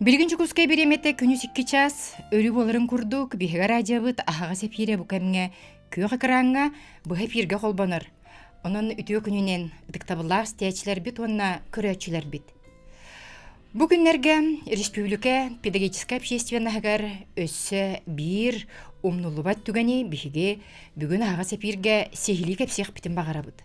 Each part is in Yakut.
Билигин Дьокуускай бириэмэтэ күнүс 2 час өрүү буоларын курдук биһиги радиобыт аһаҕас эфирэ бу кэмҥэ күөх экраҥҥа быһа эфиргэ холбонор. Онон үтүө күнүнэн ытыктабыллаах истээччилэрбит уонна көрөөччүлэрбит. Бу күннэргэ республика педагогическай общественноһыгар өссө биир умнуллубат түгэни биһиги бүгүн аһаҕас эфиргэ сиһилии кэпсиэхпитин баҕарабыт.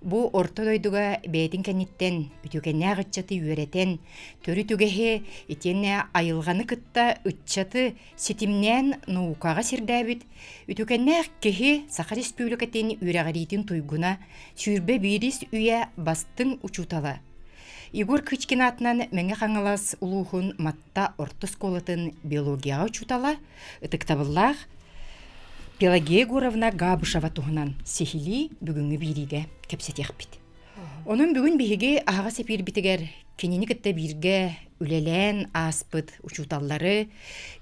Бу орто дойдуга бэйэтин кэнниттэн үтүөкэннээх ыччаты үөрэтэн, төрүт үгэһи итиэннэ айылҕаны кытта ыччаты ситимнээн наукаҕа сирдээбит үтүөкэннээх киһи Саха Республикатын үөрэҕириитин туйгуна, 21-ис үйэ бастыҥ учуутала Егор Кычкин аатынан Мэҥэ Хаҥалас улууһун Матта орто оскуолатын биологияҕа учуутала, ытыктабыллаах Пелагея Егоровна Габышева туһунан сиһилии бүгүҥҥү биэриигэ кэпсэтиэхпит. Онон бүгүн биһиги аһаҕас эпиирбитигэр кинини кытта бииргэ үлэлээн ааспыт учууталлары,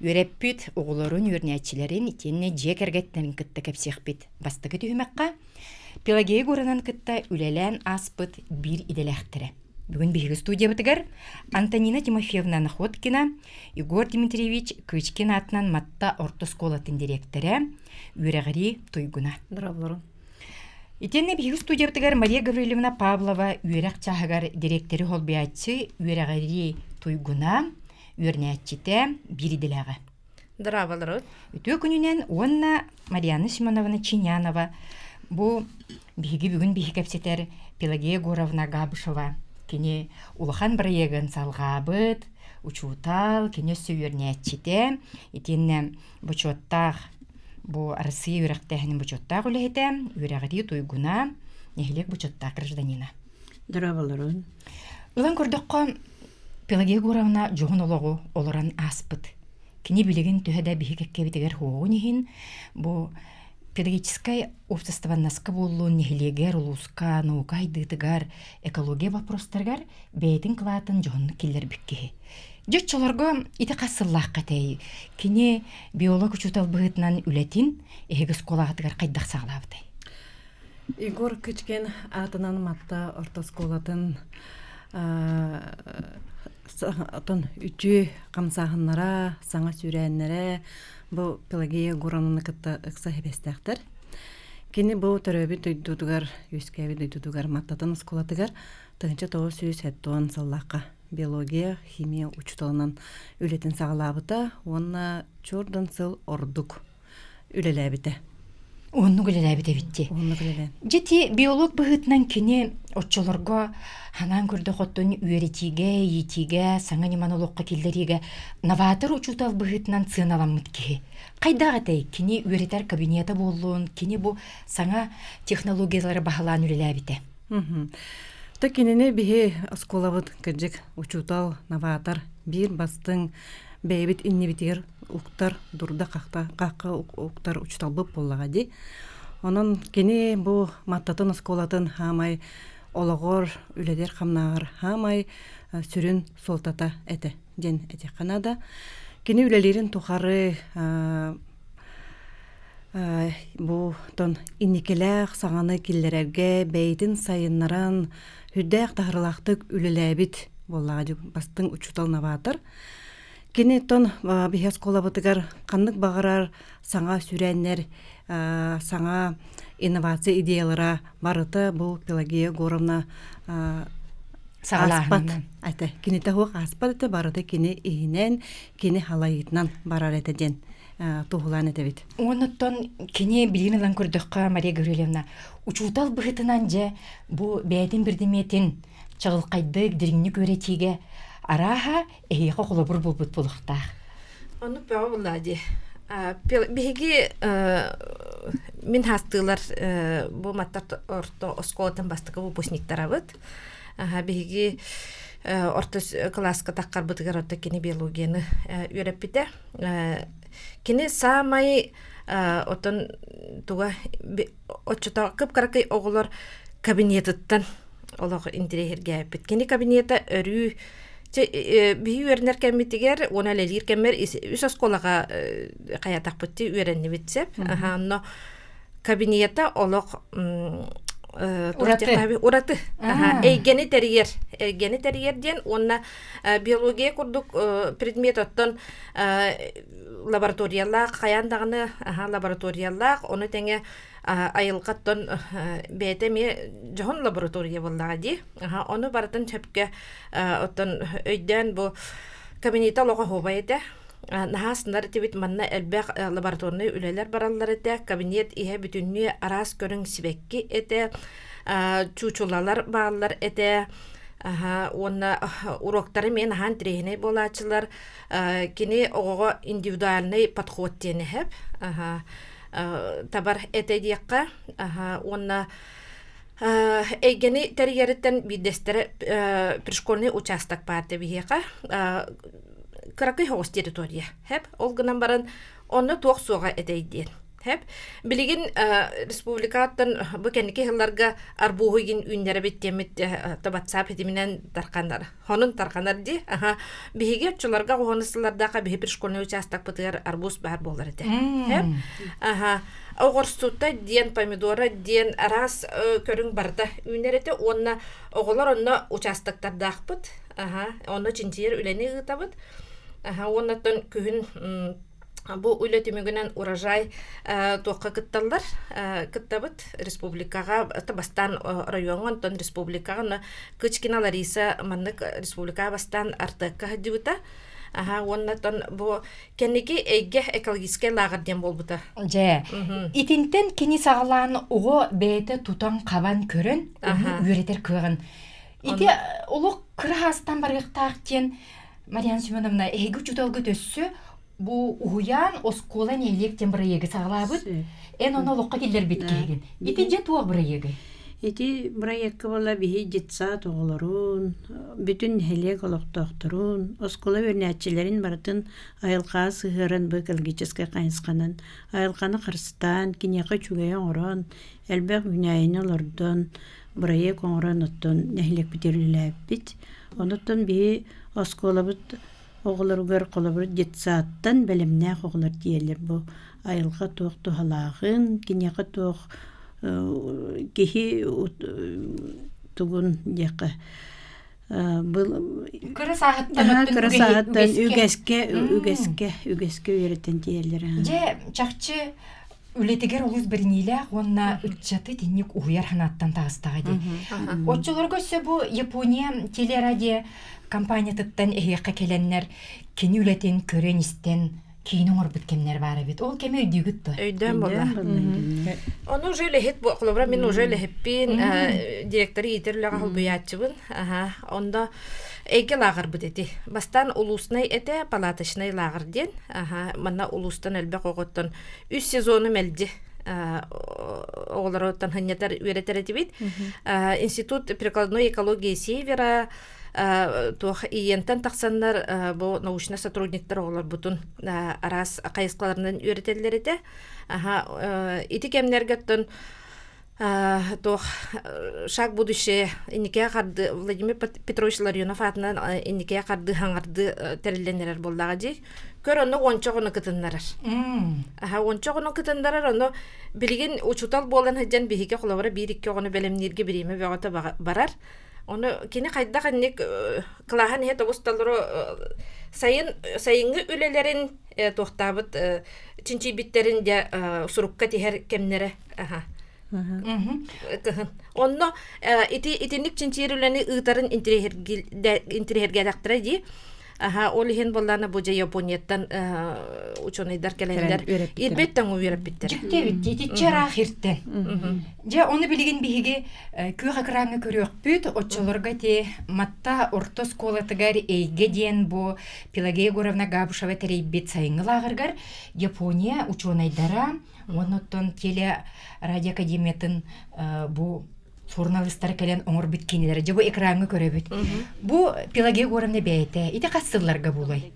үөрэппит оҕолорун, үөрэнээччилэрин итиэннэ дьиэ кэргэттэрин кытта кэпсиэхпит. Бастакы түһүмэххэ Пелагея Егоровнаны кытта үлэлээн ааспыт биир идэлээхтэрэ. Бүгүн биһиги студиябытыгар Антонина Тимофеевна Находкина, Егор Дмитриевич Кычкин аатынан Матта орто оскуолатын дириэктэрэ, үөрэҕирии туйгуна. Здравствуйте. Итиэннэ биһиги студиябытыгар Мария Гаврильевна Павлова үөрэх чааһыгар дириэктэри холбуйааччы, үөрэҕирии туйгуна, үөрэнээччитэ, биир идэлээҕэ. Здравствуйте. Үтүө күнүнэн уонна Марианна Семеновна Чинянова бу биһиги бүгүн биһи кэпсэтэр Пелагея Егоровна Габышева кини улахан бырайыагын салҕаабыт, учуутал, кини өссө үөрэнээччитэ, итиэннэ бочуоттаах бу Арассыыйа үөрэхтээһинин бочуоттаах үлэһитэ, үөрэҕирии туйгуна, нэһилиэк бочуоттаах гражданина. Здраволорун. Ылан көрдөххө, Пелагея Егоровна дьоһун олоҕу олорон ааспыт. Кини билигин төһө да биһи кэккэбитигэр суоҕун иһин, бу педагогическай уопсастыбаннаска буоллун, нэһилиэгэр, улууска, наука сайдыытыгар, экология боппуруостарыгар бэйэтин кылаатын дьоһуннук киллэрбит киһи. Дьэ оччолорго ити хас сыллаахха этэй? Кини биолог учуутал быһыытынан үлэтин эһиги оскуолаҕытыгар хайдах саҕалаабытай? Егор Кычкин аатынан Матта орто оскуолатын отон үтүө хамсааһыннара, саҥа сүүрээннэрэ бу Пелагея Егоровнаны кытта ыкса сибээстээхтэр. Кини бу төрөөбүт дойдутугар, үөскээбит дойдутугар Маттатын оскуолатыгар 1970 сыллаахха биология, химия учууталынан үлэтин саҕалаабыта уонна чуордан сыл ордук үлэлээбитэ. Уһуннук үлэлээбит эбит дии. Уһуннук үлэлээн. Дьити биолог быһыытынан кини оччолорго ханаан көрдөх оттон үөрэтиигэ, иитиигэ, саҥа ньыманы олоххо киллэриигэ новатор учуутал быһыытынан сыаналаммыт киһи. Хайдах этэй? Кини үөрэтэр кабинета буоллун, кини бу саҥа технологиялары баһылаан үлэлээбитэ. То кинини биһи оскуолабыт кырдьык учуутал, новатор биир бастыҥ бэйэбит иннибитигэр уктар, дурда хахта хахха уктар учууталбыт буоллаҕа дии. Онон кини бу Маттатын оскуолатын хаамай олоҕор, үлэлэр хамнааҕар хаамай сүрүн суолтата этэ диэн этиэххэ наада. Кини үлэлиирин тухары бу тон инникилээх саҥаны киллэрэргэ бэйэтин сайыннаран үрдээх таһарылаахтык үлэлээбит буоллаҕа дии бастыҥ учуутал новатор. Кини тон биһи оскуолабытыгар ханнык баҕарар саҥа сүрээннэр, саҥа инновация идеялара барыта бу Пелагея Егоровна ааспат этэ. Кинитэ суох ааспат этэ, барыта кини иһинэн, кини халайыытынан барар этэ диэн туһулаан этэбит. Оннуттан кини билигин ылан көрдөххө, Мария Гаврильевна, учуутал быһыытынан дьэ бу бэйэтин бирдимиэтин чаҕылхайдык, дириҥник үөрэтиигэ арааһа эһиэхэ холобур буолбут буолуохтаах. Оннук бөҕө буоллаа дии. Биһиги мин хаастыылар бу Маттар орто оскуолатын бастакы выпускниктарабыт. Биһиги орто кылааска таххарбытыгар орто кини биологияны үөрэппитэ. Кини саамай отон туга оччото кып-кыракый оҕолор кабинетыттан олох интириэһиргээппит. Кини кабинета өрүү биһи үөрэнэр кэммитигэр уонна үлэлиир кэммэр үс оскуолаҕа хайатахпыт үөрэннибит сөп. Онно кабинета олох Ураты. Ураты. Эйгэни тэрийэр. Эйгэни тэрийэр диэн уонна биология курдук предмет оттон лабораториялаах хайаан даҕаны лабораториялаах ону тэҥэ айылҕаттан бэйэтэ эмиэ дьоһун лаборатория буоллаҕа дии. Ону барытын сөпкө оттон өйдөөн бу кабинета олоҕо оһуобай этэ. Наһаа сынар этибит манна элбэх лабораторнай үлэлэр бараллар этэ. Кабинет иһэ бүтүннүү араас көрүҥ сибэкки этэ, чуучулалар бааллар этэ. Уонна уроктары эмиэ наһаа интэриэһинэй буолааччылар. Кини оҕоҕо индивидуальный подход диэн эһэп. Табар этэ диэххэ. Уонна эйгэни тэрийэриттэн биирдэстэрэ пришкольный участок баар биһиэхэ кыракый соҕус территория хэп ол гынан баран онно туох суоҕа этэй диэн хэп билигин республикаттан бу кэнники сылларга арбуһу игин үүннэрэбит диэммит ватсап хитиминэн тарханар хонун тарханар ди аха биһиги оччолорго оҕону сыллардаха биһи пришкольный участокпытыгар арбуз баар буолар этэ хэп аха оҕурсута диэн помидора диэн араас көрүҥ барыта үүнэр этэ уонна оҕолор онно участоктардаахпыт Аха, онно чинчийэр үлэни ыытабыт. Аха, уоннаттан күһүн бу үлэ түмүгүнэн урожай туохха кытталлар кыттабыт республикаҕа бастаан оройуоҥҥа онтон республикаҕа Кычкина Лариса маннык республикаҕа бастаан Артекка сылдьыбыта аха уоннаттан бу кэнники эйгэ экологическай лааҕыр диэн буолбута дьэ итинтэн кини саҕалаан оҕо бэйэтэ тутан-хабан көрөн үөрэтэр кыаҕын Ити олох кыра хаастан барыахтаах диэн Марьяна Семеновна эһиги учууталгыт өссө бу уһуйаан оскуола нэһилиэк диэн бырайыагы саҕалаабыт. Эн ону олоххо киллэрбит киһигин. Ити дьэ туох бырайыагый? Ити бырайыакка буолла биһи детсад оҕолорун, бүтүн нэһилиэк олохтоохторун, оскуола үөрэнээччилэрин барытын айылҕаҕа сыһыаран бу экологическай хайысханан айылҕаны харыстаан, киниэхэ үчүгэйи оҥорон, элбэх үүнээйини олордон, бырайыак оҥорон оттон нэһилиэкпитигэр үлэлээбиппит. Онуттан биһи оскуолабыт оҕолоругар холобур детсадтан бэлэмнээх оҕолор тиийэллэр бу айылҕа туох туһалааҕын, киниэхэ туох киһи тугун диэххэ Кыра сааһыттан кыра сааһыттан үгэскэ үгэскэ үгэскэ үөрэтэн тиийэллэр. Дьэ чахчы үлэтигэр олус бэриниилээх уонна ыччаты итинник уһуйар санааттан таҕыстаҕа дии. Оччолорго өссө бу Япония телерадио компаниятыттан эһиэхэ кэлэннэр кини үлэтин көрөн-истэн киин оҥорбут кэмнэр баар эбит. Ол кэми өйдүүгүт дуо? Өйдөөн буолла. Ону уже үлэһит холобура мин уже үлэһиппин директоры иитэр үлэҕэ холбуйааччыбын. Аха, онно эйгэ лааҕырбыт эти. Бастаан улуснай этэ, палаточнай лааҕыр диэн. Аха, манна улуустан элбэх оҕоттон үс сезону мэлдьи оҕолоруттан хынньатар үөрэтэр этибит. Институт прикладной экологии Севера туох иентэн тахсаннар бу научнай сотрудниктар оҕолорбутун араас хайысхаларынан үөрэтэллэр этэ. Аха, ити кэмнэргэ оттон туох шаг будущее инникигэ харды Владимир Петрович Ларионов аатынан инникигэ харды хаҥарды тэриллэн эрэр буоллаҕа дии. Көр онно уонча оҕону кытыннарар. Аха уонча оҕону кытыннарар ону билигин учуутал буолан сылдьан биһиги холобура биир-икки оҕону бэлэмнииргэ бириэмэ бөҕөтө барар. Ону кини хайдах инник кылааһын иһэ тобус толору сайын сайыҥҥы үлэлэрин туохтаабыт чинчийбиттэрин дьэ сурукка тиһэр кэмнэрэ аха кыһын онно ити итинник чинчийэр үлэни ыытарын интириэһиргээтэхтэрэ дии аха ол иһин буоллаана бу дьэ Японияттан учуонайдар кэлэннэр ирбэт тоҥу үөрэппиттэр Дьиктибит итиччэ ыраах иртэн дьэ ону билигин биһиги күөх экраҥҥа көрүөхпүт оччолорго ити Матта орто оскуолатыгар эйгэ диэн бу Пелагея Егоровна Габышева тэрийбит сайыҥҥы лааҕыргар Япония учуонайдара Уонна оттон теле радио академиятын бу суруналыыстара кэлэн оҥорбут киинэлэрэ дьэ бу экраҥҥа көрөбүт. Бу Пелагея Егоровна бэйэтэ ити хас сылларга буолуой?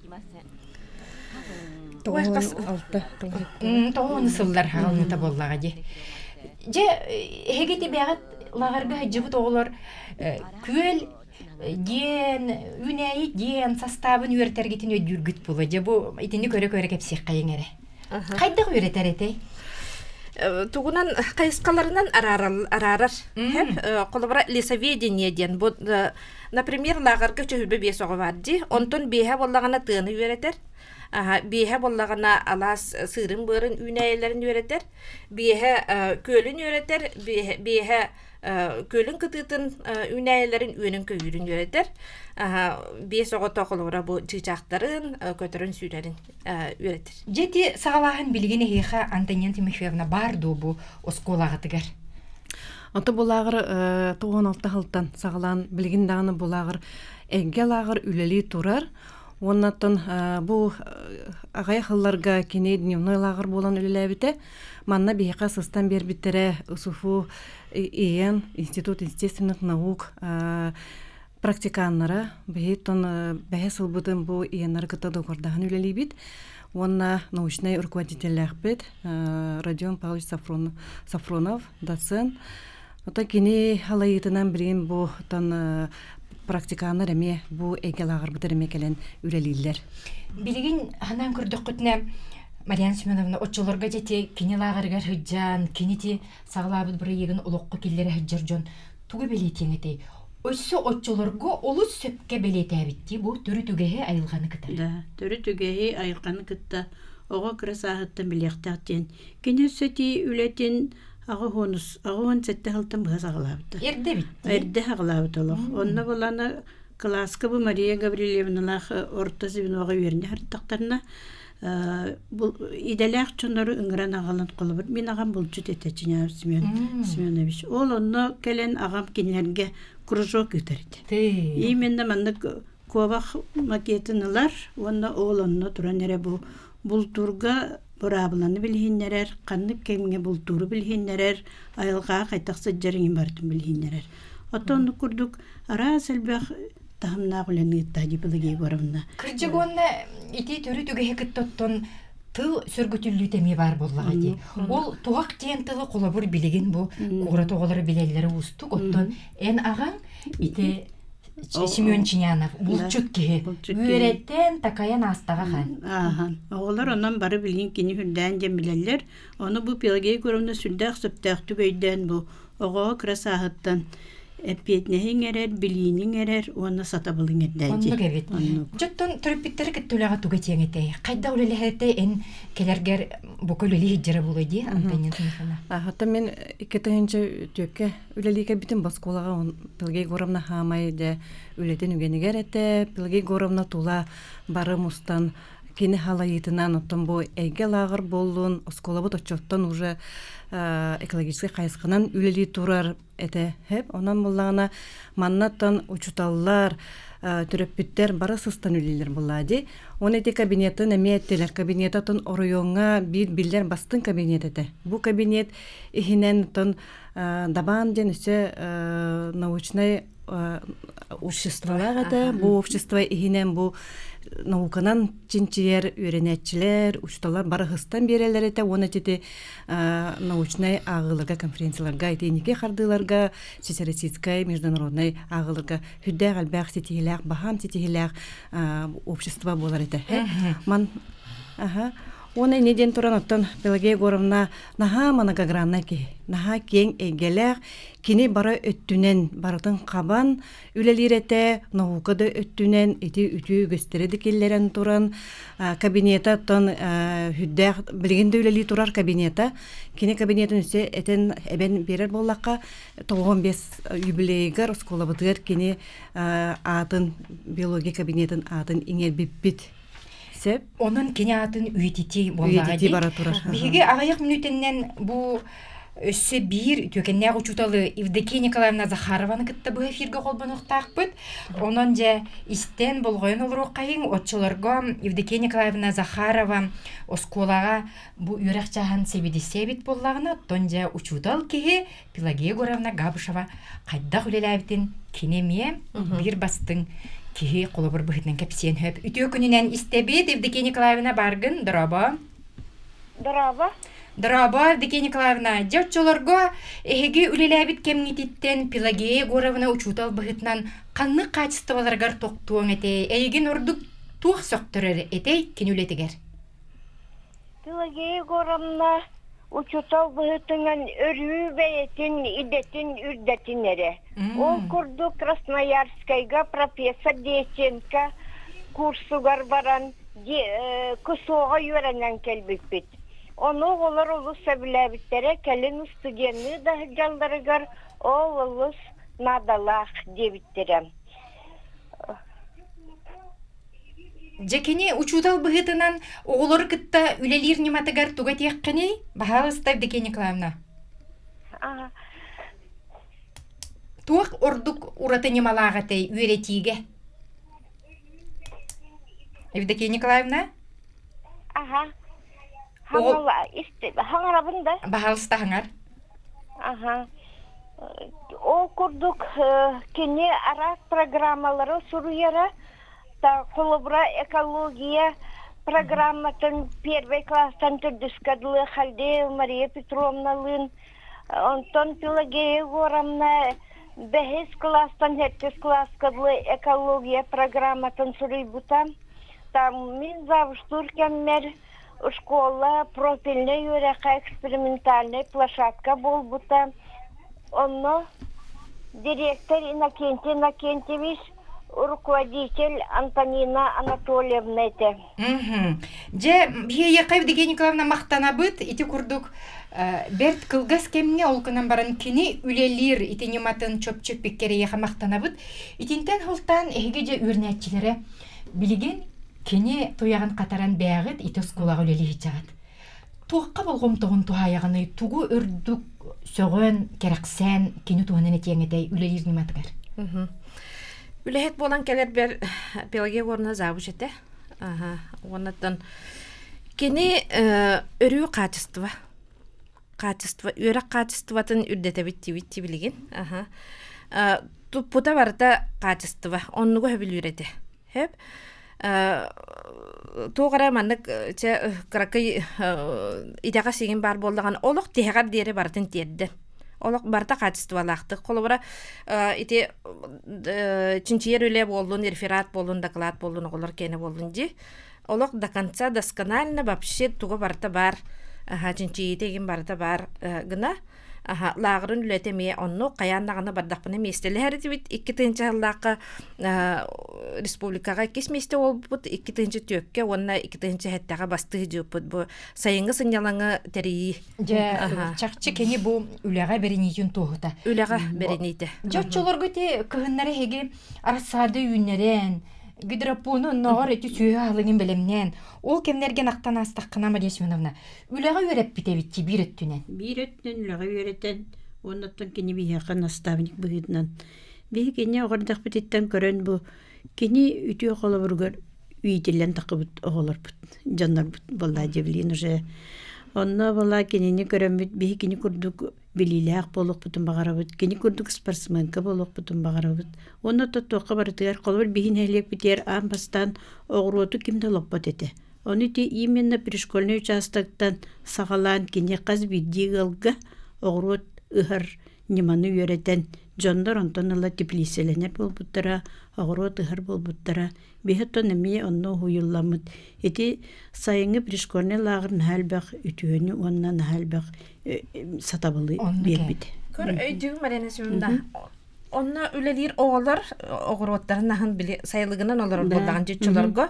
Тоҕуону сыллар хаалыныта буоллаҕа дии. Дьэ эһиги ити бэйэҕит лааҕырга сылдьыбыт оҕолор күөл диэн үүнээйи диэн састаабын үөрэтэргитин өйдүүргүт буолуо. Дьэ бу итини көрө-көрө кэпсиэххэйиҥ эрэ. Хайдах үөрэтэр этэй? Тугунан хайысхаларынан араарар. Холобура, лесоведение диэн. Бу, например, лааҕырга чөһүлбэ биэс оҕо бар дии. Онтон биэһэ буоллаҕына тыаны үөрэтэр. Биэһэ буоллаҕына алаас сыырын-быарын үүнээйилэрин үөрэтэр. Биэһэ күөлүн үөрэтэр. Биэһэ күөлүн кытыытын үүнээйилэрин үөнүн-көйүүрүн үөрэтэр. Биэс оҕото холобура бу чыычаахтарын, көтөрүн-сүүрэрин үөрэтэр. Дьэ ити саҕалааһын билигин эһиэхэ Антонина Тимофеевна баар дуо бу оскуолаҕытыгар? Ото бу лааҕыр 96 сылтан саҕалаан билигин даҕаны бу лааҕыр эргэ лааҕыр үлэлии турар. Уоннаттан бу аҕыйах сылларга кини дневной лааҕыр буолан үлэлээбитэ. Манна биһиэхэ сыстан биэрбиттэрэ УСУФУ ИН, Институт естественных наук практиканнара биһиттон бэһэ сылбытын бу иэннары кытта доҕордоһон үлэлиибит уонна научнай руководителлээхпит Родион Павлович Сафронов доцент Ото кини халайыытынан билигин бу тон практиканнар эмиэ бу эйгэ лааҕырбытар эмиэ кэлэн үлэлииллэр. Билигин ханаан көрдөххүтүнэ Марьяна Семеновна оччолорго дьэти кини лааҕырыгар сылдьан, кини ти саҕалаабыт бырайыагын олоххо киллэрэ сылдьар дьон тугу бэлиэтиэҥ этэй? Өссө оччолорго олус сөпкө бэлиэтээбиттии бу төрүт үгэһи айылҕаны кытары. Да, төрүт үгэһи айылҕаны кытта оҕо кыра сааһыттан билиэхтээх диэн. Кини өссө ити үлэтин 87 сылтан быһа саҕалаабыта. Эрдэ эбит. Эрдэ саҕалаабыт олох. Онно булана кылааска бу Мария Гаврильевналаах орто звеноҕа үөрэнэ сырыттахтарына идэлээх дьоннору ыҥыран аҕалан холобур мин аҕам булчут этэ Чиняев Семен Семенович ол онно кэлэн аҕам кинилэргэ кружок ыытар этэ именно маннык куобах макетын ылар уонна ол онно туран эрэ бу бултуурга быраабыланы билиһиннэрэр ханнык кэмҥэ бултууру билиһиннэрэр айылҕаҕа хайдах сылдьар иҥин барытын билиһиннэрэр оттон оннук курдук араас элбэх таһымнаах үлэни ыытта Пелагея Егоровна. Кырдьык уонна ити төрүт үгэһи кытта оттон тыл сөргүтүллүүтэ эмиэ баар буоллаҕа дии. Ол туһах диэн тылы холобур билигин бу куорат оҕолоро билэллэрэ уустук. Оттон эн аҕаҥ ити Семен Чинянов булчут киһи үөрэттэн такайан аастаҕа хан. Аахан. Оҕолор онон бары билигин кини үрдээн диэн билэллэр. Ону бу Пелагея Егоровна сүрдээх сөптөөхтүк өйдөөн бу оҕоҕо кыра сааһыттан эппиэтинэһи иҥэрэр, билиини иҥэрэр уонна сатабылы иҥэрдээччи. Оннук эбит. Оннук. Дьоттон төрөппүттэри кытта үлэҕэ туга тиэҥ этэй? Хайдах үлэлэһэтэй эн кэлэргэр бука үлэлии сылдьара буолуой дии Антонина Тимофеевна? Хата мин 2004 үлэлии кэлбитим оскуолаҕа Пелагея Егоровна хаамай дьэ үлэтин үгэнигэр этэ. Пелагея Егоровна тула бары мустан кини халайыытынан оттон бу эйгэ лааҕыр буоллун оскуолабыт оччоттон уже экологическай хайысханан үлэлии турар этэ хэп онон буллаҕына маннаттан учуталлар төрөппүттэр бары сыстан үлэлиир буллаа ди он эти кабинеттын эмиэ эттилэр кабинет атын оройуоҥҥа биир биллэр бастыҥ кабинет этэ бу кабинет иһинэн оттон дабаан диэн өссө научнай обществолаах этэ. Бу общество иһинэн бу науканан чинчийэр үөрэнээччилэр, учууталлар бары ыһыстан биэрэллэр этэ уонна ити научнай ааҕыыларга, конференцияларга, итинники хардыыларга, всероссийскай, международнай ааҕыыларга сүрдээх элбэх ситиһилээх, баһаам ситиһилээх общество буолар этэ. Ман аха Уонна инньэ диэн туран оттон Пелагея Егоровна наһаа многограннай киһи, наһаа киэҥ эйгэлээх, кини бары өттүнэн барытын хабан үлэлиир этэ, наука да өттүнэн ити үтүө үгэстэри да киллэрэн туран кабинета оттон сүрдээх билигин да үлэлии турар кабинета кини кабинетын өссө этэн эбэн биэрэр буоллахха 95 юбилейыгар оскуолабытыгар кини аатын биология кабинетын аатын иҥэрбиппит Сөп. Онон кини аатын үйэтитии буоллаҕа Үйэтитии бара турар. Биһиги аҕыйах мүнүүтэннэн бу өссө биир үтүөкэннээх учууталы Евдокия Николаевна Захарованы кытта быһа эфиргэ холбонуохтаахпыт. Онон дьэ истэн болҕойон олоруоххайыҥ. Оччолорго Евдокия Николаевна Захарова оскуолаҕа бу үөрэх чааһын сэбиэдиссэй эбит буоллаҕына, оттон дьэ учуутал киһи Пелагея Егоровна Габышева хайдах үлэлээбитин кини эмиэ биир бастыҥ киһи холобур быһыытынан кэпсиэн сөп. Үтүө күнүнэн истэбит Евдокия Николаевна Баргын, дорообо. Дорообо. Дорообо, Евдокия Николаевна. Дьэ оччолорго эһиги үлэлээбит кэмҥититтэн Пелагея Егоровна учуутал быһыытынан ханнык хаачыстыбаларыгар тохтуоҥ этэй? Эйигин ордук туох сөхтөрөр этэй кини үлэтигэр? Пелагея Егоровна. Учуутал быһыытынан өрүү бэйэтин идэтин үрдэтинэрэ. Ол курдук Красноярскайга профессор Дьяченко курсугар баран КСО-ҕа үөрэнэн кэлбиппит. Ону оҕолор олус сөбүлээбиттэрэ, кэлин студенныы да сылдьалларыгар ол олус наадалаах диэбиттэрэ. Дьэ кини учуутал быһыытынан оҕолору кытта үлэлиир ньыматыгар тугу этиэххиний? Баһаалыста Евдокия Николаевна. Туох ордук ураты ньымалаах этэй үөрэтиигэ? Евдокия Николаевна? Аха. Хаҥарабын да? Баһаалыста хаҥар. Аха. Ол курдук кини араас программалары суруйара, холобура экология программатын первый класстан төрдүскэ дылы Халдеева Мария Петровналыын, онтон Пелагея Егоровна бэһис класстан сэттис класска дылы экология программатын суруйбута. Там мин завуштуур кэммэр школа профильнай үөрэххэ экспериментальнай площадка буолбута. Онно директор Иннокентий Иннокентьевич, руководитель Антонина Анатольевна этэ. Дьэ, биһиэхэ Евдокия Николаевна махтанабыт. Ити курдук бэрт кылгас кэмҥэ ол гынан баран кини үлэлиир ити ньыматын чопчу эппиккэ махтанабыт. Итинтэн сылтаан эһиги дьэ үөрэнээччилэрэ Билигин кини туйаҕын хатаран бээҕит ити оскуолаҕа үлэлиһичэҕит. Туохха болҕомтоҕун туһаайаҕыный, тугу үрдүк сөҕөн, кэрэхсээн кини туһунан этиэҥ этэй үлэлиир ньыматыгар? Үлэһит буолан кэлэрбэр Пелагея Егоровна завуч этэ. Уоннаттан кини өрүү хаачыстыба хаачыстыба үөрэх хаачыстыбатын үрдэтэбит диибит билигин. Туппута барыта хаачыстыба. Оннугу сөбүлүүр этэ. Хөп. Туох эрэ маннык чэ кыракый итэҕэс игин баар буоллаҕына олох тиһэҕэр диэри барытын тиэрдэн. Олох барыта хаачыстыбалаахтык. Холобура ити чинчийэр үлэ буоллун, реферат буоллун, доклад буоллун, оҕолор киэнэ буоллун дии. Олох до конца досконально вообще туга барыта баар чинчийиитэ игин барыта баар гына лааҕырын үлэтэ эмиэ оннук хайаан даҕаны бардахпына миэстэлэһэр этибит 2 тыһыынча сыллаахха республикаҕа иккис миэстэ буолбуппут 2 тыһыынча 4-кэ уонна 2 тыһыынча 7-ҕэ бастыы дьыппыт бу сайыҥҥы сынньалаҥы тэрийии. Дьэ, чахчы кини бу үлэҕэ бэриниитин туоһута. Үлэҕэ бэриниитэ. Дьэ, оччолорго ити кыһыннары эһиги арассаада үүннэрэн, гидропону оннооҕор ити сүөһү аһылыгын бэлэмнээн, ол кэмнэргэ ахтан аастаххына, Мария Семеновна, үлэҕэ үөрэппит эбит биир өттүнэн. Биир өттүнэн үлэҕэ үөрэтэн, уоннаттан кини биһиэхэ наставник быһыытынан. Биһи кини оҕордохпутуттан көрөн бу кини үтүө холобуругар иитиллэн тахыбыт оҕолорбут, дьоннорбут буолла Джавелин уже. Онно буолла кинини көрөммүт биһи кини курдук билиилээх буолуохпутун баҕарабыт, кини курдук спортсменка буолуохпутун баҕарабыт. Уонна туохха барытыгар холобур биһи нэһилиэкпитигэр аан бастаан оҕуруоту ким да олоппот этэ. Ону ити именно пришкольнай участоктан саҕалаан кини хас биирдии ыалга оҕуруот ыһар ньыманы үөрэтэн дьоннор онтон ыла теплицэлэнэр буолбуттара, оҕуруот ыһар буолбуттара. Биһи оттон эмиэ онно уһуйулламмыт. Ити сайыҥҥы пришкольнай лааҕыр наһаа элбэх үтүөнү уонна наһаа элбэх сатабылы биэрбит. Көр өйдүүм Марина Семеновна. Онно үлэлиир оҕолор оҕуруоттарын аһын били сайылыгынан олорор буоллаҕын дьүччүлорго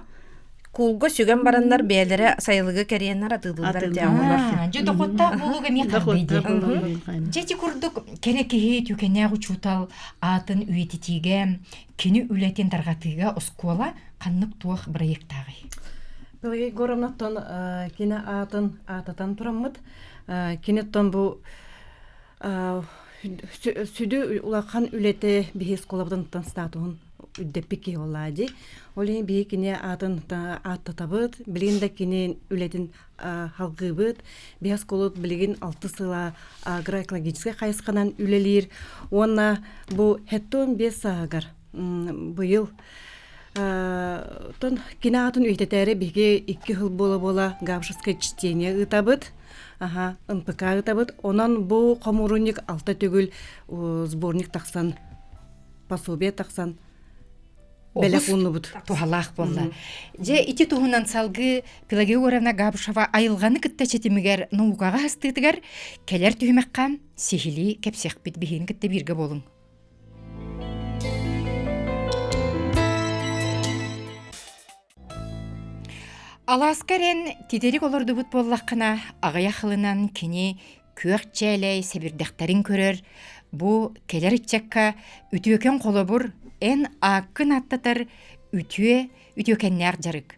куулга сүгэн бараннар бэйэлэрэ сайылыгы кэриэннэр атыылыыллар дии оҕолор. Дьэ дохуоттаах буолууга эмиэ хардыы дии. Дьэ ити курдук кэрэ киһи түкэнээх учуутал аатын үйэтитиигэ кини үлэтин тарҕатыыга оскуола ханнык туох бырайыактааҕый? Пелагея Егоровнаттан кини аатын аататан тураммыт. Киниттэн бу сүдү улахан үлэтэ биһи оскуолабытын статуһун үрдэппит киһи буоллаа дии. Ол иһин биһи кини аатын ааттатабыт, билигин да кини үлэтин халгыыбыт. Биһи оскуолабыт билигин алты сыла агроэкологическай хайысханан үлэлиир. Уонна бу 75 сааһыгар быйыл тон кини аатын үйэтэтээри биһиги икки сыл буола-буола гавшевское чтение ыытабыт. Аха, НПК ыытабыт. Онон бу хомуурунньук алта төгүл сборник тахсан, пособие тахсан. Бэлэх ууннубут. Туһалаах буолла. Дьэ ити туһунан салгыы Пелагея Егоровна Габышева айылҕаны кытта ситимигэр наукаҕа астыытыгар кэлэр түһүмэххэ сиһилии кэпсиэхпит биһигин кытта бииргэ буолуҥ. Алааска эрэн титирик олордубут буоллаххына, аҕыйах ылынан кини күөх чээлэй сэбирдэхтэрин көрөр, бу кэлэр ыччакка үтүөкэн холобур, эн ааккын ааттатар үтүө үтүөкэннээх дьарык.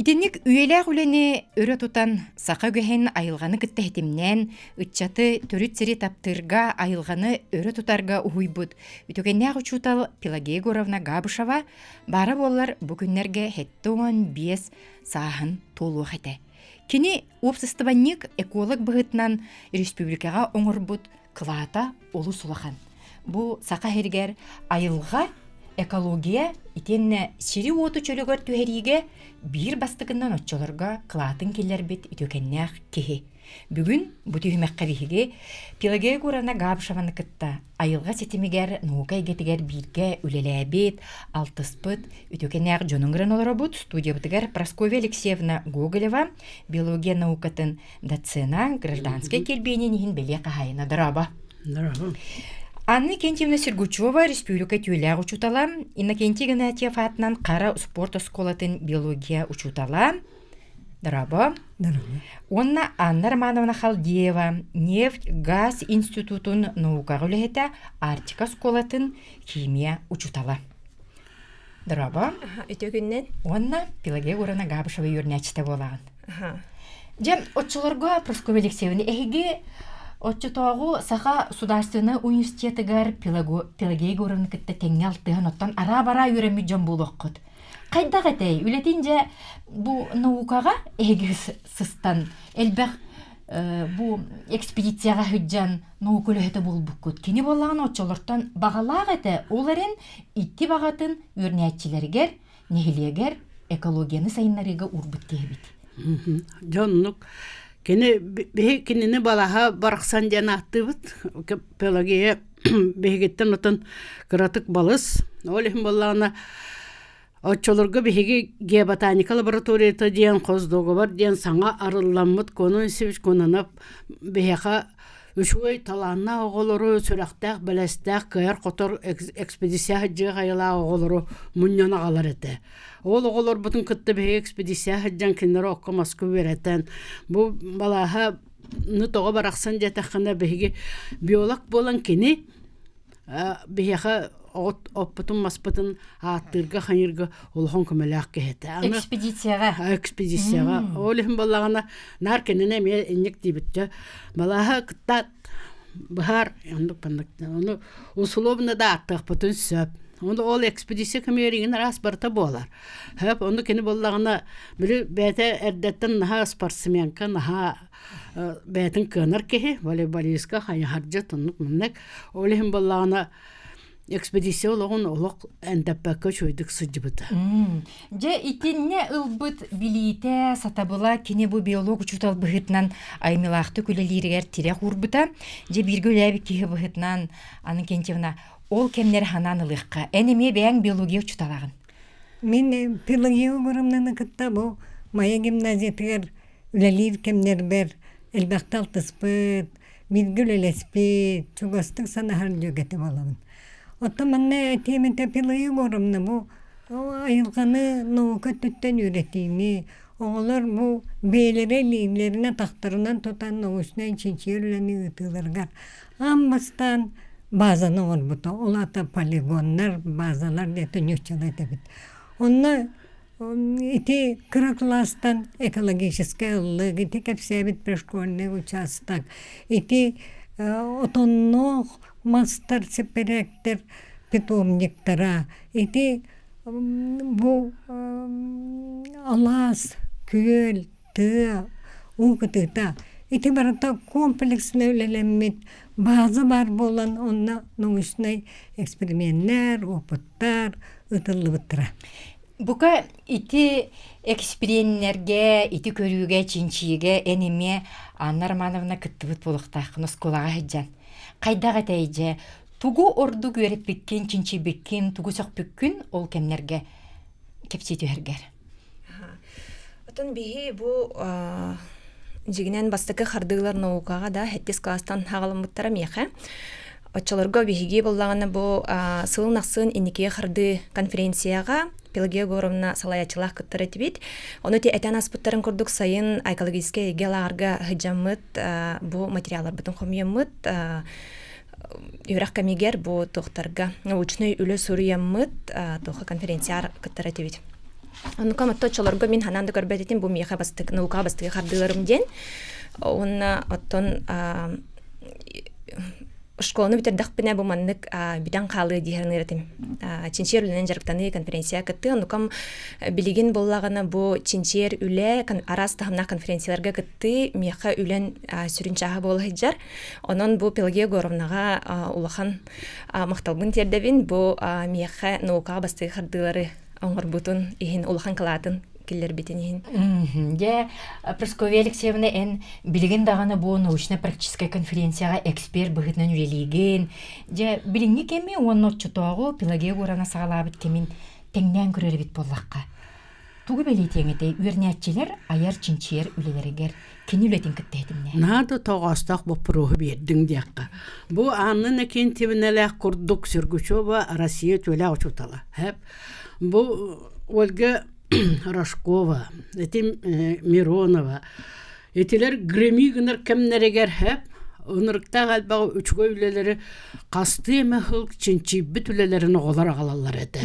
Итинник үйэлээх үлэни өрө тутан, саха үгэһин айылҕаны кытта ситимнээн, ыччаты төрүт сири таптыырга, айылҕаны өрө тутарга уһуйбут үтүгэннээх учуутал Пелагея Егоровна Габышева баара буоллар бу күннэргэ 75 сааһын туолуох этэ. Кини уопсастыбанньык, эколог быһыытынан республикаҕа оҥорбут кылаата олус улахан. Бу Саха сиригэр айылҕа, экология итиэннэ сири-уоту чөлүгэр түһэриигэ биир бастакынан оччолорго кылаатын киллэрбит үтүөкэннээх киһи. Бүгүн бу түһүмэххэ биһиги Пелагея Егоровна Габышеваны кытта айылҕа ситимигэр, наука эйгэтигэр бииргэ үлэлээбит, алтыспыт үтүөкэннээх дьонун гынан олоробут. Студиябытыгар Прасковья Алексеевна Гоголева, биология наукатын доцена, гражданскай килбиэнин иһин бэлиэ хаһаайына. Дорообо. Дорообо. Анна Кентьевна Сергучева республика түүлээх учуутала, Иннокентий Игнатьев аатынан Хара спорт оскуолатын биология учуутала. Дорообо. Дорообо. Уонна Анна Романовна Халдеева нефть, газ институтун наукаҕа үлэһитэ, Арктика оскуолатын химия учуутала. Дорообо. Үтүө күннэн. Уонна Пелагея Егоровна Габышева үөрэнээччитэ буолаҕын. Дьэ, оччолорго Прасковья Алексеевна, эһиги оччотооҕу Саха Судаарственнай университетыгар Пелагея Егоровна кытта тэҥҥэ алтыһан, оттон араа-бараа үөрэммит дьон буолуоххут. Хайдах этэй? Үлэтин дьэ бу наукаҕа эһиги сыстан элбэх бу экспедицияҕа сылдьан наука үлэһитэ буолбуккут. Кини буоллаҕына оччолортон баҕалаах этэ, ол эрэн икки баҕатын үөрэнээччилэригэр нэһилиэгэр экологияны сайыннарыыга уурбут киһибит. Дьоннук кини биһи кинини балаһа барахсан диэн ааттыыбыт. Пелагея биһигиттэн отон кыратык балыс. Ол иһин буоллаҕына оччолорго биһиги геоботаника лабораторията диэн хоздоговор диэн саҥа арылламмыт Конон Исевич Кононов биһиэхэ Үчүгэй талааннаах оҕолору, сүрэхтээх, бэлэстээх, кыайар-хотор экспедиция сылдьыах айылаах оҕолору мунньан аҕалар этэ. Ол оҕолорбутун кытта биһиги экспедиция сылдьан кинилэри окко-маска үөрэтэн, бу балааһаны тоҕо барахсан диэтэххинэ биһиги биолог буолан кини биһиэхэ от оппутун маспытын ааттыырга хайыырга улахан көмөлөөх киһи этэ. Экспедицияҕа. Экспедицияҕа. Ол иһин буоллаҕына наар кинини эмиэ инник диэбиттэ. Балааһа кыттаат быһаар оннук маннык ону условно да ааттыахпытын сөп. Ону ол экспедиция кэмигэр игин араас барыта буолар. Хөп ону кини буоллаҕына били бэйэтэ эрдэттэн наһаа спортсменка наһаа бэйэтин кыанар киһи волейболистка хайыһардьыт оннук маннык ол иһин буоллаҕына экспедиция олоҕун олох эндэппэккэ үчүгэйдик сылдьыбыта. Дьэ итиннэ ылбыт билиитэ, сатабыла кини бу биолог учуутал быһыытынан айымньылаахтык үлэлииригэр тирэх уурбута. Дьэ бииргэ үлээбит киһи быһыытынан Анна Кентьевна ол кэмнэри ханаан ылыахха. Эн эмиэ бэйэҥ биология учууталаҕын. Мин педагогика угурумнаны кытта бу Майа гимназиятыгар үлэлиир кэмнэрбэр элбэхтэ алтыспыт, бииргэ үлэлэспит, чугастык санаһар дьүөгэтэ буолабын. Оттон манна этиэмэтэ Пилайы Егоровна бу айылҕаны наука өттүттэн үөрэтиини, оҕолор бу бэйэлэрэ илиилэринэн атахтарынан тутан научнай чинчийэр үлэни ыытыыларыгар аан бастаан базаны оҥорбута. Ол аата полигоннар, базалар диэн нууччалыы этэбит. Онно Ити кыра кылаастан экологическай ыллык, ити кэпсээбит пришкольный участок, ити отонноох мастар, сэппэрээктэр питомниктара, ити бу алаас, күөл, тыа, уу кытыыта ити барыта комплексно үлэлэммит база баар буолан онно научнай эксперименнэр, опыттар ыытыллыбыттара. Бука ити эксперименнэргэ, ити көрүүгэ, чинчийиигэ эн эмиэ Анна Романовна кыттыбыт буолуохтааххын оскуолаҕа сылдьан. Хайдах этэй дьэ? Тугу ордук үөрэппиккин, чинчийбиккин, тугу сөхпүккүн ол кэмнэргэ кэпсии түһэргэр. Отон биһи бу дьигинэн бастакы хардыылар наукаҕа да хэттис класстан хаҕаламмыттара миэхэ. Оччолорго биһиги буллаҕына бу сылын ахсын инникигэ хардыы конференцияҕа Пелагея Егоровна салайааччылаах кыттар этибит. Ону ти этэн аспыттарын курдук сайын экологическай эйгэ лааҕырга сылдьаммыт бу материалларбытын хомуйаммыт үөрэх кэмигэр бу туохтарга научнай үлэ суруйаммыт туоха конференцияҕа кыттар этибит. Оннука матта оччолорго мин ханан да көрбөт этим бу миэхэ бастык наукаҕа бастакы хардыыларым диэн. Уонна оттон школаны бүтэрдэхпинэ бу маннык бүтэн хаалыа дии саныыр этим. Чинчийэр үлэнэн дьарыктаныы конференция кыттыы. Оннукам билигин буоллаҕына бу чинчийэр үлэ араас таһымнаах конференцияларга кыттыы миэхэ үлэн сүрүн чааһа буола сылдьар. Онон бу Пелагея Егоровнаҕа улахан махталбын тиэрдэбин. Бу миэхэ наукаҕа бастакы хардыылары оҥорбутун иһин улахан кылаатын киллэрбитин иһин. Дьэ, Прасковья Алексеевна, эн билигин даҕаны бу научно-практическай конференцияҕа эксперт быһыытынан үлэлиигин. Дьэ, билиҥҥи кэми уонна оччотооҕу Пелагея Егоровна саҕалаабыт кэмин тэҥнээн көрөр эбит буоллахха. Тугу бэлиэтиэҥ этэй үөрэнээччилэр айар-чинчийэр үлэлэригэр кини үлэтин кытта этимнэ? Наада тоҕоостоох боппуруоһу биэрдиҥ диэххэ. Бу Анна Иннокентьевналаах курдук Сергучева Россия үтүөлээх учуутала. Бу Ольга Рожкова, этим Миронова итилэр Греми гынар кэмнэригэр хэп ынырыктаах элбэх үчүгэй үлэлэри хастыы эмэ сыл чинчийбит үлэлэрин оҕолор аҕалаллар этэ.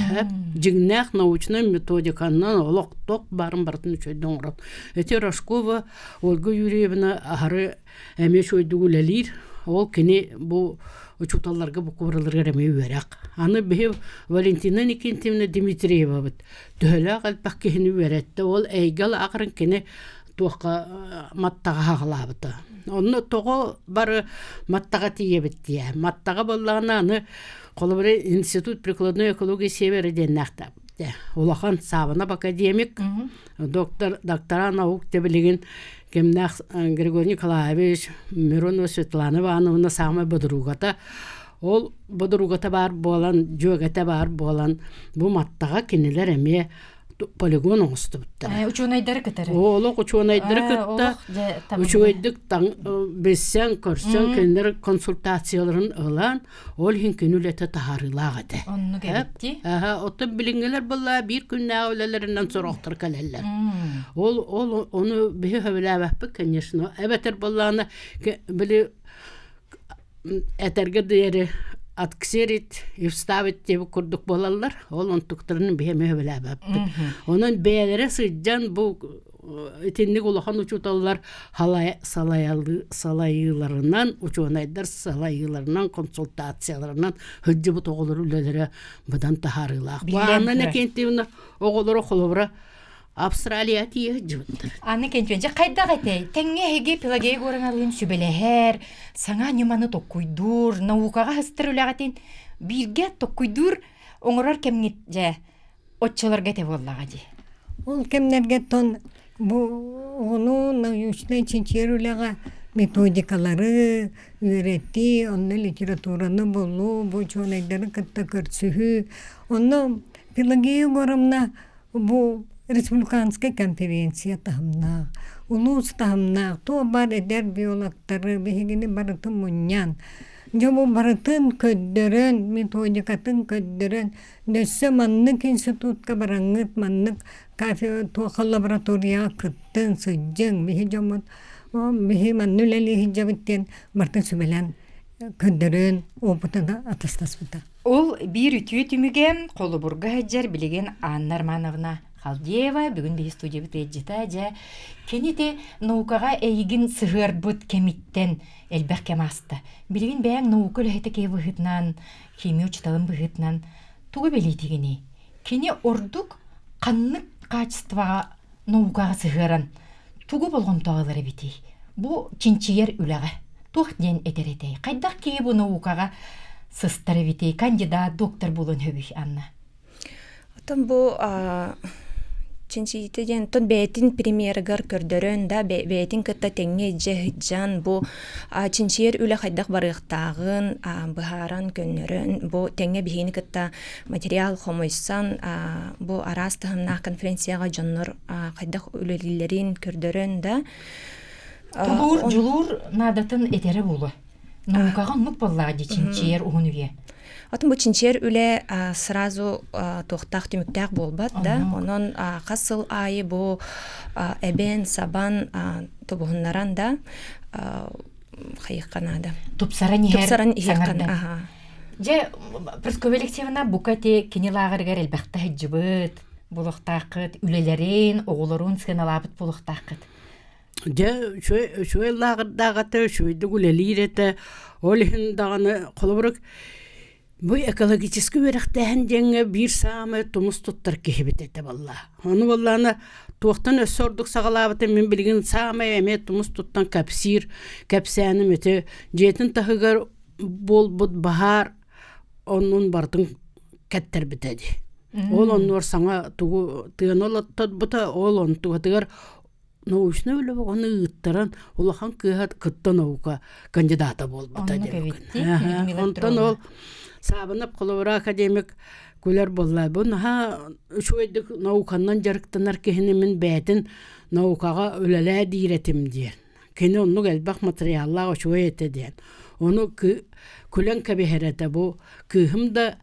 Дьиҥнээх научнай методиканан олох-тох баарын барытын үчүгэйдик оҥорон. Ити Рожкова Ольга Юрьевна аһары эмиэ үчүгэйдик үлэлиир. Ол кини бу учууталларга бу кубарыларыгар эмиэ үөрэх. Аны биһи Валентина Никитична Дмитриевабыт төһөлөөх элбэх киһини үөрэттэ. Ол эйгэл аҕарын кини туохха маттаҕа хаҕалаабыта. Онно тоҕо бары маттаҕа тиийэбит диye. Маттаҕа буоллаҕына аны холобура институт прикладной экологии севера диэннээхтэ. Улахан Саабанап академик, доктор, доктора наук билигин кимнээх Григорий Николаевич, Миронова Светлана Ивановна саамай бодуругата. Ол бодуругата баар буолан, дьүөгэтэ баар буолан, бу маттаҕа кинилэр эмиэ полигон оҥостубуттара. Учуонайдары кытары. Олох учуонайдары кытта үчүгэйдик билсэн, көрсөн, кинилэр консультацияларын ылан, ол иһин күн үлэтэ таһаарыылаах этэ. Оннук эбитти. Оттон билиҥҥилэр буолла биир күннээҕи үлэлэринэн сорохтор кэлэллэр. Ол ол ону биһи сөбүлээбэппит, конечно. Эбэтэр буоллаҕына били этэргэ диэри отксерить и вставить диэбит курдук буолаллар. Ол онтуктарын биһи эмиэ сөбүлээбэппит. Онон бэйэлэрэ сылдьан бу итинник улахан учууталлар салайыыларынан, учуонайдар салайыыларынан, консультацияларынан сылдьыбыт оҕолор үлэлэрэ быдан таһаарыылаах. Анна Иннокентьевна оҕолоро холобура Австралия тиийэ сылдьыбыттар. Анна Кентьевна, хайдах этэй? Тэҥҥэ эһиги Пелагея Егоровналыын сүбэлэһэр, саҥа ньыманы токкуйдуур, наукаҕа сыстар үлэҕитин бииргэ токкуйдуур оҥорор кэмҥит дьэ оччолорго этэ буоллаҕа дии. Ол кэмнэргэ тон бу оҕону научнай чинчийэр үлэҕэ методикалары үөрэтии, онно литератураны булуу, бу учуонайдары кытта көрсүһүү. Онно Пелагея Егоровна бу республиканскай конференция таһымнаах, улуус таһымнаах туох баар эдэр биологтары биһигини барытын мунньан, дьэ бу барытын көрдөрөн, методикатын көрдөрөн Өссө маннык институтка бараҥҥыт, маннык кафе туоха лабораторияҕа кыттыҥ, сылдьыҥ, биһи дьоммут биһи манна үлэлии сылдьабыт диэн барытын сүбэлээн көрдөрөн опытын атастаспыта. Ол биир үтүө түмүгэ холобурга сылдьар билигин Анна Романовна Халдеева бүгүн биһи студиябыт ыалдьыта дьэ кини те наукаҕа эйигин сыһыарбыт кэмиттэн элбэх кэм ааста. Билигин бэйэҥ наука үлэһитэ киһи быһыытынан химия учууталын быһыытынан тугу бэлиэтигиний? Кини ордук ханнык качествоҕа наукаҕа сыһыаран тугу болҕомтоҕо ылар эбитий? Бу чинчийэр үлэҕэ туох диэн этэр этэй? Хайдах киһи бу наукаҕа сыстар эбитий? Кандидат, доктор буолуон сөбүй, Анна? Оттон бу. Чинчийиитэ диэн тон бэйэтин премьерыгар көрдөрөн да бэйэтин кытта тэҥҥэ илдьэ сылдьан бу чинчийэр үлэ хайдах барыахтааҕын быһааран көннөрөн бу тэҥҥэ биһигини кытта материал хомуйсан бу араас таһымнаах конференцияҕа дьоннор хайдах үлэлииллэрин көрдөрөн да Тулуур, дьулуур наадатын этэрэ буолуо. Наукаҕа оннук буоллаҕа дии чинчийэр уһун үйэ. Атын бу чинчийэр үлэ сразу туохтаах түмүктээх буолбат да. Онон хас сыл аайы бу эбэн, сабан, тобуһуннаран да хайыахха наада. Тупсаран иһэр, саҥардан. Дьэ, Прасковья Алексеевна бука ти кини лааҕырыгар элбэхтэ сылдьыбыт, булуохтааххыт, үлэлэрин, оҕолорун сыаналаабыт буолуохтааххыт. Дьэ, үчүгэй үчүгэй лааҕырдаах этэ, үчүгэйдик үлэлиир этэ. Ол иһин даҕаны холобура бу экологическай үөрэхтээһин диэҥҥэ биир саамай тумус туттар киһибит этэ буолла. Ону буоллаҕына туохтан өссө ордук саҕалаабытым мин билигин саамай эмиэ тумус туттан кэпсиир кэпсээним ити дьиэтин таһыгар буолбут баһаар оннун барытын кэттэрбитэ дии. Ол оннугар саҥа тугу тыаны олотторбута, ол онтугатыгар научнай үлэ ону ыыттаран улахан кыыһа кытта наука кандидата буолбута диэн. Онтон ол Саабынап холобура академик күлэр буолла. Бу наһаа үчүгэйдик науканан дьарыктанар киһини мин бэйэтин наукаҕа үлэлээ диир этим диэн. Кини оннук элбэх материаллаах үчүгэй этэ диэн. Ону күлэн кэбиһэр этэ бу кыыһым да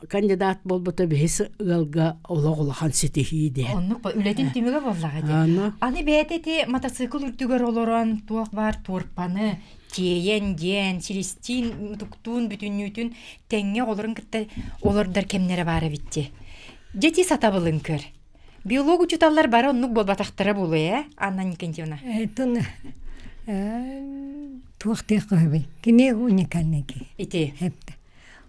кандидат буолбута биһис ыалга олох улахан ситиһии диэн. Оннук үлэтин түмүгэ буоллаҕа дии. Аны бэйэтэ ити мотоцикл үрдүгэр олорон туох баар туорпаны тиэйэн диэн силистиин мутуктуун бүтүннүүтүн тэҥҥэ оҕолорун кытта олордор кэмнэрэ баар эбит дии. Дьэ ити сатабылын көр. Биолог учууталлар бары оннук буолбатахтара буолуо ээ, Анна Никентьевна? Этон туох диэх көһөбүй. Кини уникальный киһи. Ити. Хепте.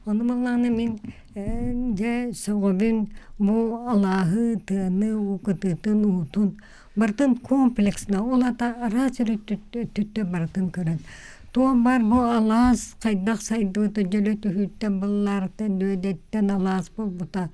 Ону маллаана мин дьэ сөҕөбүн бу алааһы, тыаны, уу кытыытын, уутун барытын комплексно ол аата араас өттүттэн барытын көрөн туох баар бу алаас хайдах сайдыбыта дьөлө түһүүттэн быллаарыттан дүөдэттэн алаас буолбута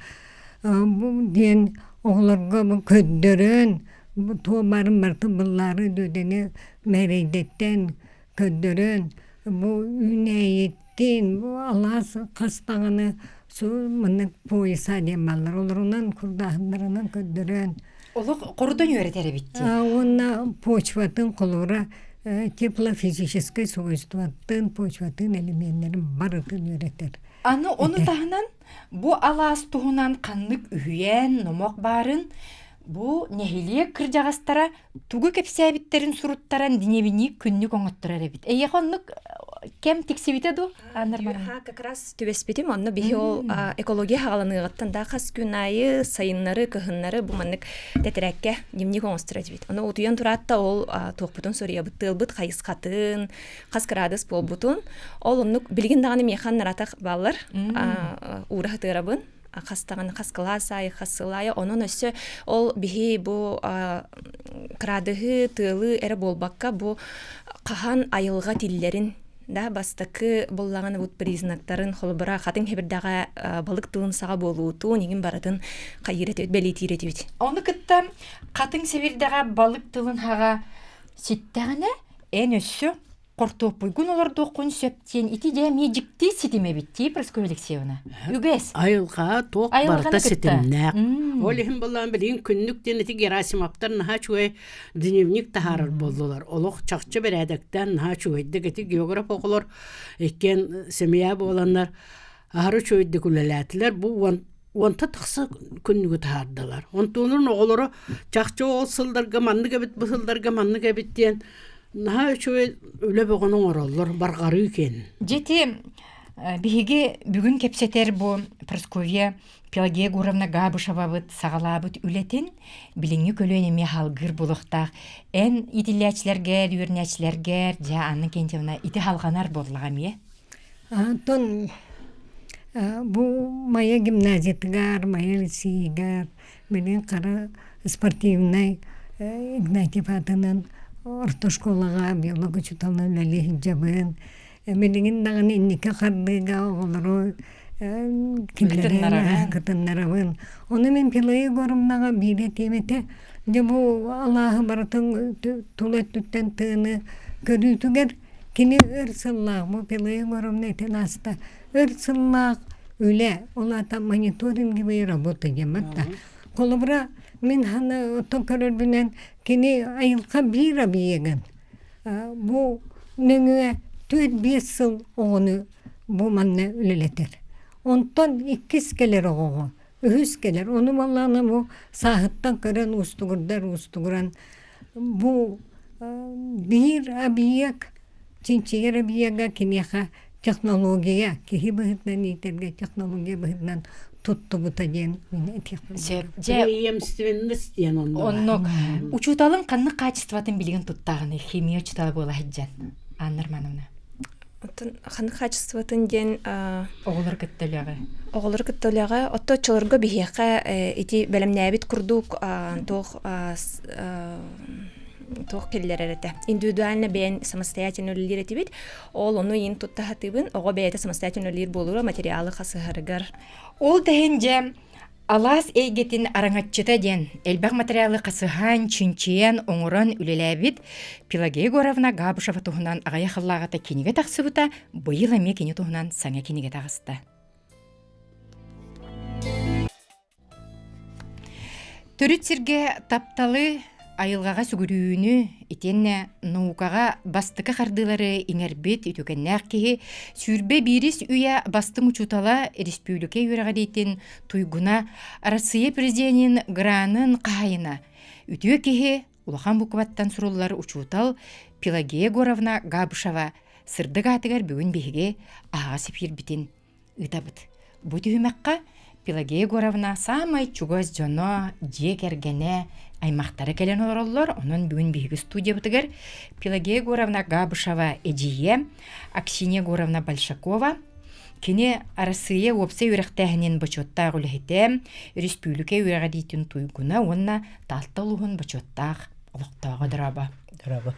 бу диэн оҕолорго бу көрдөрөн бу туох баарын барытын быллаары дүөдэни мээрэйдэттэн көрдөрөн бу үүнээйит Тиин бу алаас хас даҕаны маннык пояса диэн бааллар. Олорунан курдааһыннарынан көрдөрөн. Олох хорутан үөрэтэр эбит дии. Уонна почватын холура теплофизическай свойстватын, почватын элеменнэрин барытын үөрэтэр. Аны ону таһынан бу алаас туһунан ханнык үһүйээн номох баарын бу нэһилиэк кырдьаҕастара тугу кэпсээбиттэрин суруттаран дневник күннүк оҥотторор эбит. Эйиэхэ оннук кэм тиксибитэ дуу? Ха, как раз түбэспитим. Онно биһи ол экология хаҕаланыаҕыттан да хас күн аайы сайыннары, кыһыннары бу маннык тэтэрээккэ дневник оҥостор этибит. Ону утуйан тураатта ол туохпутун суруйабыт, тыалбыт хайысхатын, хас кыраадыс буолбутун. Ол оннук билигин даҕаны миэхэ наратах бааллар. Уура сытыарабын. Хас даҕаны хас кылаас аайы, хас сыл аайы. Онон өссө ол биһи бу кыраадыһы, тыалы эрэ буолбакка, бу хаһан айылҕа тиллэрин да бастакы буллаҕына бут признактарын холобура хатыҥ хэбирдэҕэ балык тылын саҕа буолуутун иҥин барытын хайыыр этибит бэлиэтиир этибит. Ону кытта хатыҥ сэбирдэҕэ балык тылын хаҕа ситтэҕинэ эн өссө хортуоппуйгун олордуоххун сөп диэн ити дьэ эмиэ дьикти ситим эбит дии Прасковья Алексеевна. Үгэс. Айылҕа туох барыта ситимнээх. Ол иһин былаан билигин күннүк диэн ити Герасимовтар наһаа үчүгэй дневник таһаарар буоллулар. Олох чахчы бэрээдэктээн наһаа үчүгэйдик ити географ оҕолор иккиэн семья буоланнар аһары үчүгэйдик үлэлээтилэр. Бу уонта тахса күннүгү таһаардылар. Онтуонун оҕолоро чахчы ол сылларга маннык эбит, бу сылларга маннык эбит диэн наһаа үчүгэй үлэ бөҕөнү оҥороллор, барҕарыы киэн. Дьити биһиги бүгүн кэпсэтэр бу Прасковья Пелагея Егоровна Габышевабыт саҕалаабыт үлэтин билиҥҥи көлүөн эмиэ халгыыр буолуохтаах. Эн иитиллээччилэргэр, үөрэнээччилэргэр, дьэ Анна Кентьевна ити халҕанар буоллаҕа эмиэ. Онтон бу Майа гимназиятыгар, Майа лицейигэр билигин хара спортивнай Игнатьев аатынан орто школаҕа биолог учууталынан үлэлии сылдьабын. Билигин даҕаны инники хардыыга оҕолору киллэрэн кытыннарабын. Ону мин Пилайы Егоровнаҕа биирэ этиэм этэ, дьэ бу алааһы барытын тула өттүттэн тыаны көрүүтүгэр кини өр сыллаах бу Пилайы Егоровна этэн ааста өр сыллаах үлэ, ол аата мониторинговые работы диэн да. Холобура, мин хана оттон көрөрбүнэн кини айылҕа биир объегын бу нөҥүө 4-5 сыл оҕону бу манна үлэлэтэр. Онтон иккис кэлэр оҕоҕо, үһүс кэлэр. Ону баллаана бу сааһыттан көрөн уустугурдар уустугуран бу биир объект чинчийэр объега киниэхэ технология киһи быһыытынан иитэргэ технология быһыытынан туттубута диэн мин этиэхпин Дьэ, Преемственность диэн онно. Оннук. Учууталын ханнык качествотын билигин туттааҕыный химия учуутала буола сылдьан Анна Романовна? Оттон ханнык качествотын диэн Оҕолор кытта үлэҕэ. Оҕолору кытта үлэҕэ отто оччолорго биһиэхэ ити бэлэмнээбит курдук туох туох киллэрэр этэ. Индивидуально бэйэн самостоятельно үлэлиир этибит. Ол ону иин тутта сатыыбын. Оҕо бэйэтэ самостоятельно үлэлиир буолуура материалы хасыһарыгар. Ол да иһин дьэ Алаас эйгэтин араҥаччыта диэн элбэх материалы хасыһан, чинчийэн, оҥорон үлэлээбит Пелагея Егоровна Габышева туһунан аҕыйах сыллааҕыта кинигэ тахсыбыта, быйыл эмиэ кини туһунан саҥа кинигэ таҕыста. Төрүт сиргэ тапталы, айылҕаҕа сүгүрүйүүнү итиэннэ наукаҕа бастакы хардыылары иҥэрбит үтүкэннээх киһи 21-ис үйэ бастыҥ учуутала республика үөрэҕириитин туйгуна Россия президенин гранын хаһайына үтүө киһи улахан букваттан суруллар учуутал Пелагея Егоровна Габышева сырдык аатыгар бүгүн биһиги аһаҕас эфирбитин ыытабыт. Бу түһүмэххэ Пелагея Егоровна саамай чугас дьоно, дьиэ кэргэнэ, аймахтара кэлэн олороллор. Онон бүгүн биһиги студиябытыгар Пелагея Егоровна Габышева эдьиийэ, Аксинья Егоровна Большакова, кини Арассыыйа уопсай үөрэхтээһинин бочуоттаах үлэһитэ, өрөспүүбүлүкэ үөрэҕириитин туйгуна уонна Таатта улууһун бочуоттаах олохтооҕо дорообо. Дорообо.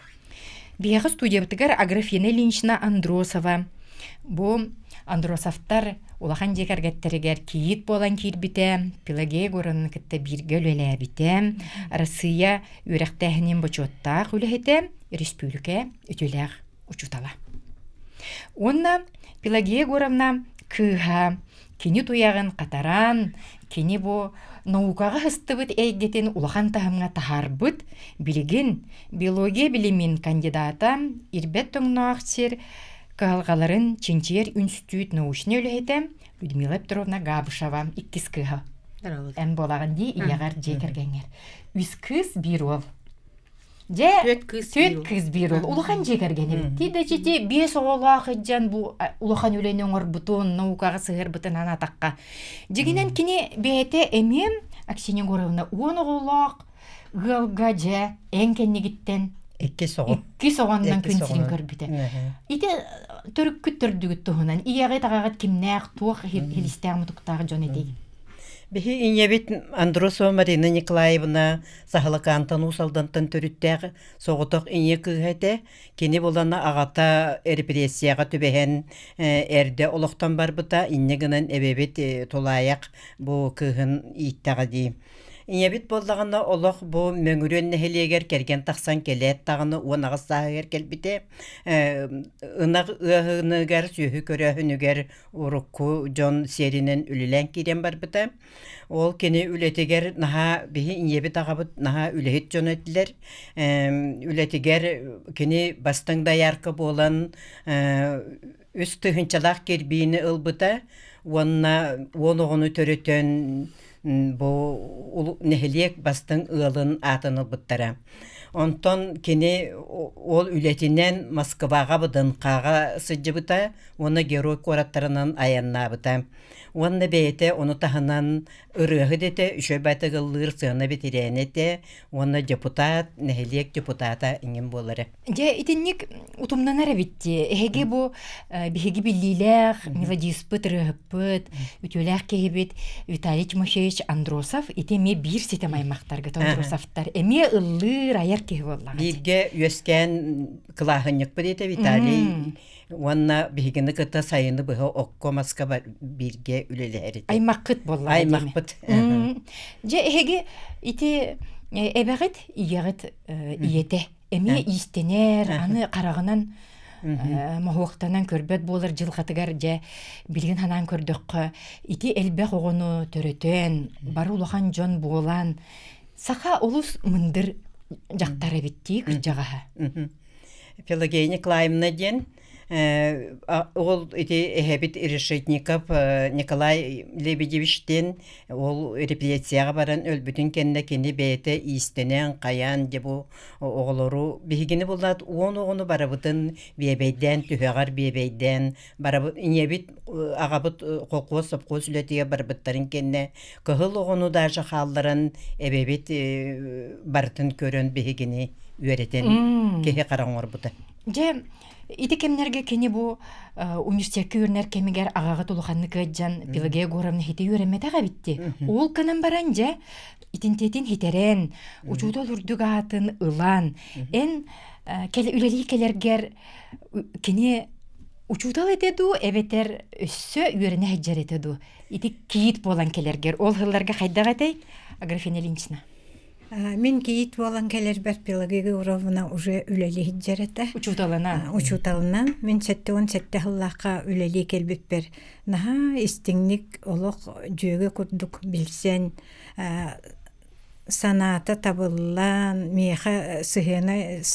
Биһиэхэ студиябытыгар Аграфена Ильинична Андросова бу Андросовтар улахан дьиэ кэргэттэригэр кийиит буолан киирбитэ, Пелагея Егоровнаны кытта бииргэ үлэлээбитэ, Россия үөрэхтээһинин бочуоттаах үлэһитэ, республика үтүөлээх учуутала. Уонна Пелагея Егоровна кыыһа кини туйаҕын хатаран, кини бу наукаҕа сыстыбыт эйгэтин улахан таһымҥа таһаарбыт, билигин биология билимин кандидата, ирбэт тоҥноох сир кыһалҕаларын чинчийэр үнстүүт научнай үлэһитэ Людмила Петровна Габышева иккис кыыһа. Эн буолаҕын дии ийэҕэр дьиэ кэргэҥҥэр. Үс кыыс, биир уол. Дьэ, Түөрт кыыс түөрт кыыс биир уол. Улахан дьиэ кэргэн эбит. Ти да чити биэс оҕолоох дьон бу улахан үлэни оҥорбутун, наукаҕа сыһыарбытын анаатахха. Дьигинэн кини бэйэтэ эмиэ Аксинья Егоровна 10 оҕолоох ыалга дьэ эн кэннигиттэн Иккис оҕо. иккис оҕоннон Иккис күн сирин оҕонон. көрбүтэ. Ити төрүккүт төрдүгүт туһунан ийэҕит аҕаҕыт кимнээх туох хилистээх мутуктаах дьон этий? Биһи ийэбит Андросова Марина Николаевна Саһылыкаантан Уус Алдантан төрүттээх соҕотох ийэ кыыһа этэ. Кини булана аҕата репрессияҕа түбэһэн эрдэ олохтон барбыта. Инньэ гынан эбэбит тулаайах бу кыыһын ииттэҕэ дии. Ийэбит буоллаҕына олох бу Мөҥүрүөн нэһилиэгэр кэргэн тахсан кэлээт даҕаны 18 сааһыгар кэлбитэ. Ынах ыаһыныгар, сүөһү көрөөһүнүгэр урукку дьон сиэринэн үлэлээн киирэн барбыта. Ол кини үлэтигэр наһаа биһи ийэбит аҕабыт наһаа үлэһит дьон этилэр. Үлэтигэр кини бастыҥ доярка буолан үс тыһыынчалаах кирбиини ылбыта уонна 10 оҕону төрөтөн бу нэһилиэк бастыҥ ыалын аатын ылбыттара. Онтон кини ол үлэтинэн Москваҕа ВДНХ-ҕа сылдьыбыта уонна герой куораттарынан айаннаабыта. Уонна бэйэтэ ону таһынан ырыаһыт этэ, үчүгэй баҕайытык ыллыыр сыана бэтэрээнэ этэ уонна депутат, нэһилиэк депутата иҥин буолара. Дьэ, итинник утумнанар эбит дии. Эһиги бу биһиги биллиилээх мелодиспыт, ырыаһыппыт, үтүөлээх киһибит Виталий Тимофеевич Андреевич Андросов ити эмиэ биир ситим аймахтаргыт Андросовтар эмиэ ыллыыр айар киһи буоллаҕа. Бииргэ үөскээн кылааһынньыкпыт этэ Виталий уонна биһигини кытта сайыны быһа окко маска бииргэ үлэлэһэр этэ. Аймаххыт буоллаҕа. Аймахпыт. Дьэ эһиги ити эбэҕит ийэҕит ийэтэ эмиэ иистэнэр, аны хараҕынан моһуоктанан көрбөт буолар дьылҕатыгар дьэ билигин санаан көрдөххө ити элбэх оҕону төрөтөн бары улахан дьон буолан саха олус мындыр дьахтар эбит дии кырдьаҕаһа. Пелагея Николаевна диэн Ол ити эһэбит Решетников Николай Лебедевич диэн ол репетицияҕа баран өлбүтүн кэннэ кини бэйэтэ иистэнэн, хайаан дьэ бу оҕолору биһигини буллаат 10 оҕону барыбытын биэбэйдээн, түһэҕэр биэбэйдээн барабыт ийэбит аҕабыт холкуос сопхуос үлэтигэр барбыттарын кэннэ кыһыл оҕону даже хаалларан эбэбит барытын көрөн биһигини үөрэтэн киһи хара оҥорбута. Дьэ, ити кэмнэргэ кини бу университекка үөрэнэр кэмигэр аҕаҕыт улаханнык ыалдьан Пелагея Егоровна хити үөрэммэтэх эбитти. Ол гынан баран дьэ, итинтиэтин хитэрэн, учуутал үрдүк аатын ылан, эн үлэлии кэлэргэр кини учуутал этэ дуу, эбэтэр өссө үөрэнэ сылдьар этэ дуу? Ити кийиит буолан кэлэргэр ол сылларга хайдах этэй, Аграфена Ильинична? Мин кийиит буолан кэлэрбэр Пелагея Егоровна уже үлэлии сылдьар этэ. Учууталынан. Учууталынан. Мин 77 сыллаахха үлэлии кэлбиппэр наһаа истиҥник олох дьүөгэ курдук билсэн санаата табыллан, миэхэ сыһыана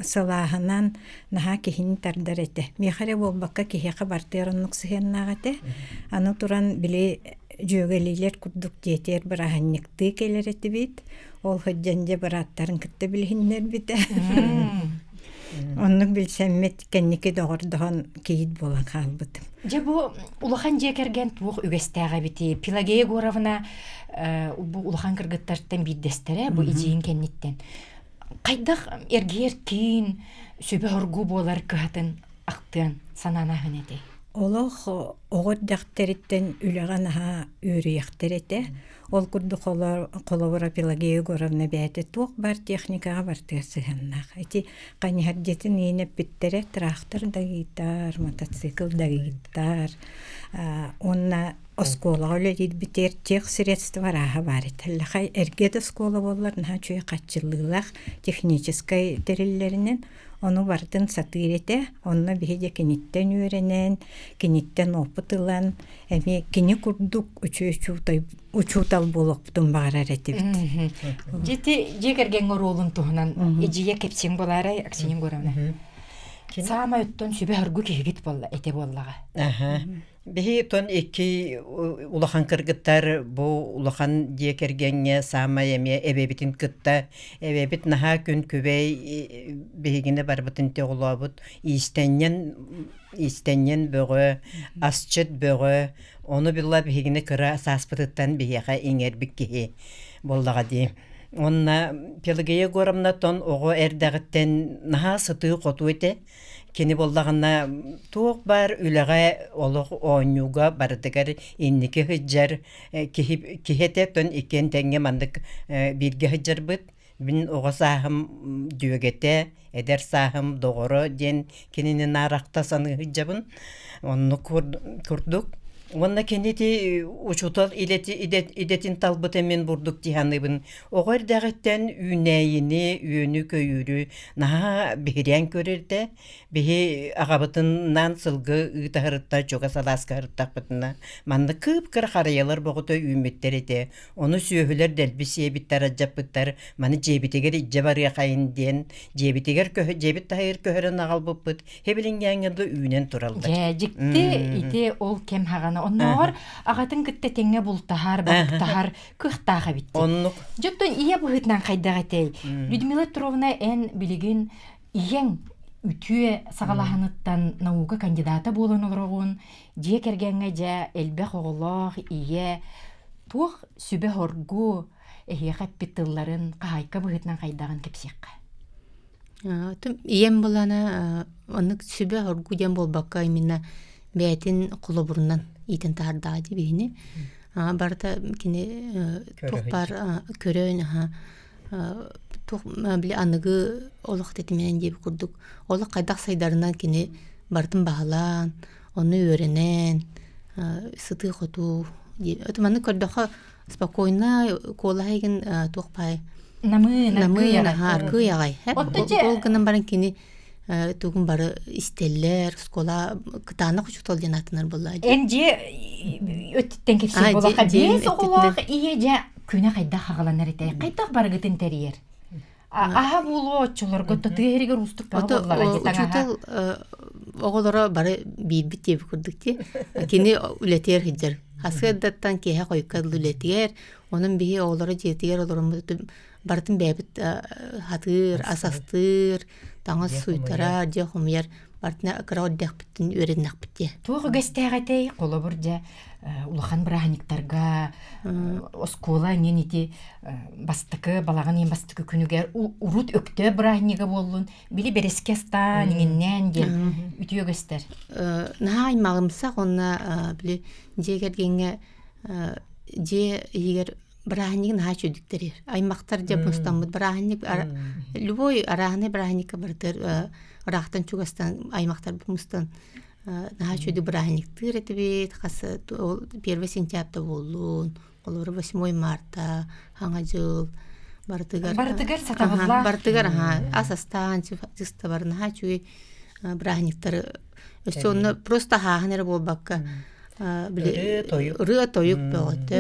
сылааһынан наһаа киһини тардар этэ. Миэхэ эрэ буолбакка киһиэхэ бартыгар оннук сыһыаннаах этэ. Аны туран били дьүөгэлиилэр курдук дьиэтигэр бырааһынньыктыы кэлэр этибит. Ол сылдьан дьэ бырааттарын кытта билиһиннэрбитэ. Оннук билсэммит кэнники доҕордоһон кийиит буолан хаалбытым. Дьэ бу улахан дьиэ кэргэн туох үгэстээх эбитий? Пелагея Егоровна бу улахан кыргыттартан биирдэстэрэ бу идьиин кэнниттэн. Хайдах эргиэр киин сүбэ-хоргуу буолар кыһатын ахтыан санаан ааһын этэй? Олох оҕо эрдэхтэриттэн үлэҕэ наһаа үөрүйэхтэр этэ. Ол курдук холобура Пелагея Егоровна бэйэтэ туох баар техникаҕа барытыгар сыһыаннаах. Ити хайыһардьытын иин эппиттэрэ трактор да ыытар, мотоцикл да ыытар уонна оскуолаҕа үлэлиирбитигэр тех средства арааһа баар этэ. Лахай эргэ да оскуола буоллар наһаа үчүгэй хаччыллыылаах техническэй тэриллэринэн Ону барытын сатыыр этэ. Онно биһиги киниттэн үөрэнэн, киниттэн опыт ылан, эмиэ кини курдук үчүгэй учуутал буолуохпутун баҕарар этибит. Дьити дьиэ кэргэҥҥэ оруолун туһунан эдьиийэ кэпсиэҥ буолаарай, Аксинья Егоровна? Саамай оттон сүбэ-соргу киһигит буолла этэ буоллаҕа. Биһи тон икки улахан кыргыттар бу улахан дьиэ кэргэҥҥэ саамай эмиэ эбэбитин кытта эбэбит наһаа күн күбэй биһигини барбытын оҕолообут иистэнньэн иистэнньэн бөҕө асчыт бөҕө ону била биһигини кыра сааспытыттан биһиэхэ иҥэрбит киһи буоллаҕа дии. Уонна Пелагея Егоровна тон оҕо эрдэҕиттэн наһаа сытыы-хотуу этэ. Кини буоллаҕына туох баар үлэҕэ олох оонньууга барытыгар инники сылдьар киһи киһи этэ оттон иккиэн тэҥҥэ маннык бииргэ сылдьарбыт. Мин оҕо сааһым дьүөгэтэ, эдэр сааһым доҕоро диэн кинини наарахта саныы сылдьабын. Оннук курдук. Уонна кини ити учуутал идэтин талбыта мин бурдук дии саныыбын. Оҕо эрдэҕиттэн үүнээйини, үөнү-көйүүрү наһаа биһирээн көрөрдө. Биһи аҕабытынаан сылгы ыытаһырытта, чугас алааска ырыттахпытына, маннык кыып-кыра харыйалар боҕута үүммүттэр этэ. Ону сүөһүлэр дэлби сиэбиттэр, алдьаппыттар. Маны дьиэбитигэр илдьэ барыахайын диэн, дьиэбитигэр көһө, дьиэбит таһыгар көһөрөн аҕалбыппыт. Хэбилиҥҥээҥҥэ да үүнэн тураллар. Дьэ, дьикти ити ол кэм хаҕана. Оннооҕор аҕатын кытта тэҥҥэ бултаһар, балыктаһар кыахтаах эбит. Оннук. Дьоттон ийэ быһыытынан хайдах этэй? Людмила Петровна эн билигин ийэҥ үтүө саҕалаһыныттан наука кандидата буолан олороҕун, дьиэ кэргэҥҥэ дьэ элбэх оҕолоох ийэ туох сүбэ-соргу эһиэхэ эппит тылларын хаһаайка быһыытынан хайдаҕын кэпсиэххэ. Ийэм былаана оннук сүбэ-соргу диэн буолбакка именно бэйэтин холобурунан иитэн таһаардаҕа дии биһини. Барыта кини туох баар көрөн туох били аныгы олох тэтиминэн диэбит курдук олох хайдах сайдарынан кини барытын баһылаан, ону үөрэнэн, сытыы-хотуу маннык көрдөххө спокойно куолаһа игин туох баай намыын намыын аргыый аҕай ол гынан баран кини тугун бары истэллэр школа кытаанах учуутал диэн ааттанар буолла эн дьиэ өттүттэн кэпсиир буоллахха биэс оҕолоох ийэ дьэ күнэ хайдах хаҕаланар этэй хайдах барыгытын тэрийэр аһа буолуо оччолорго тыа иһигэр уустук буоллаҕа учуутал оҕолоро бары биирбит диэбит курдук дии кини үлэтигэр сылдьар сарсыардаттан киэһэ хойукка дылы үлэтигэр онон биһи оҕолоро дьиэтигэр олороммут барытын бэйэбит хатыыр ас астыыр таҥас суйтарар дьиэ хомуйар барытына кыра эрдэхпиттэн үөрэннэхпит дии туох үгэстээх этэй холобур дьэ улахан бырааһынньыктарга оскуола эҥин ити бастакы балаҕан ыйын бастакы күнүгэр урут өктөөп бырааһынньыга буоллун били бэрэски астаан иҥиннээн диэн үтүө үгэстэр наһаа аймаҕымсах уонна били дьиэ кэргэҥҥэ дьиэ иһигэр бырааһынньыгы наһаа үчүгдүк тэрийэр. Аймахтар дьэ мустаммыт бырааһынньык любой арааһынай бырааһынньыкка барытыгар ыраахтан чугастан аймахтарбыт мустан наһаа үчүгдүк бырааһынньыктыыр этибит. Хас первый сентябрь буоллун, олору 8 марта, Хаҥа дьыл барытыгар барытыгар сатабыллаах барытыгар ас астаан чыстабар наһаа үчүгэй бырааһынньыктары өссө онно просто хааһын эрэ буолбакка ырыа-тойук бөҕөтө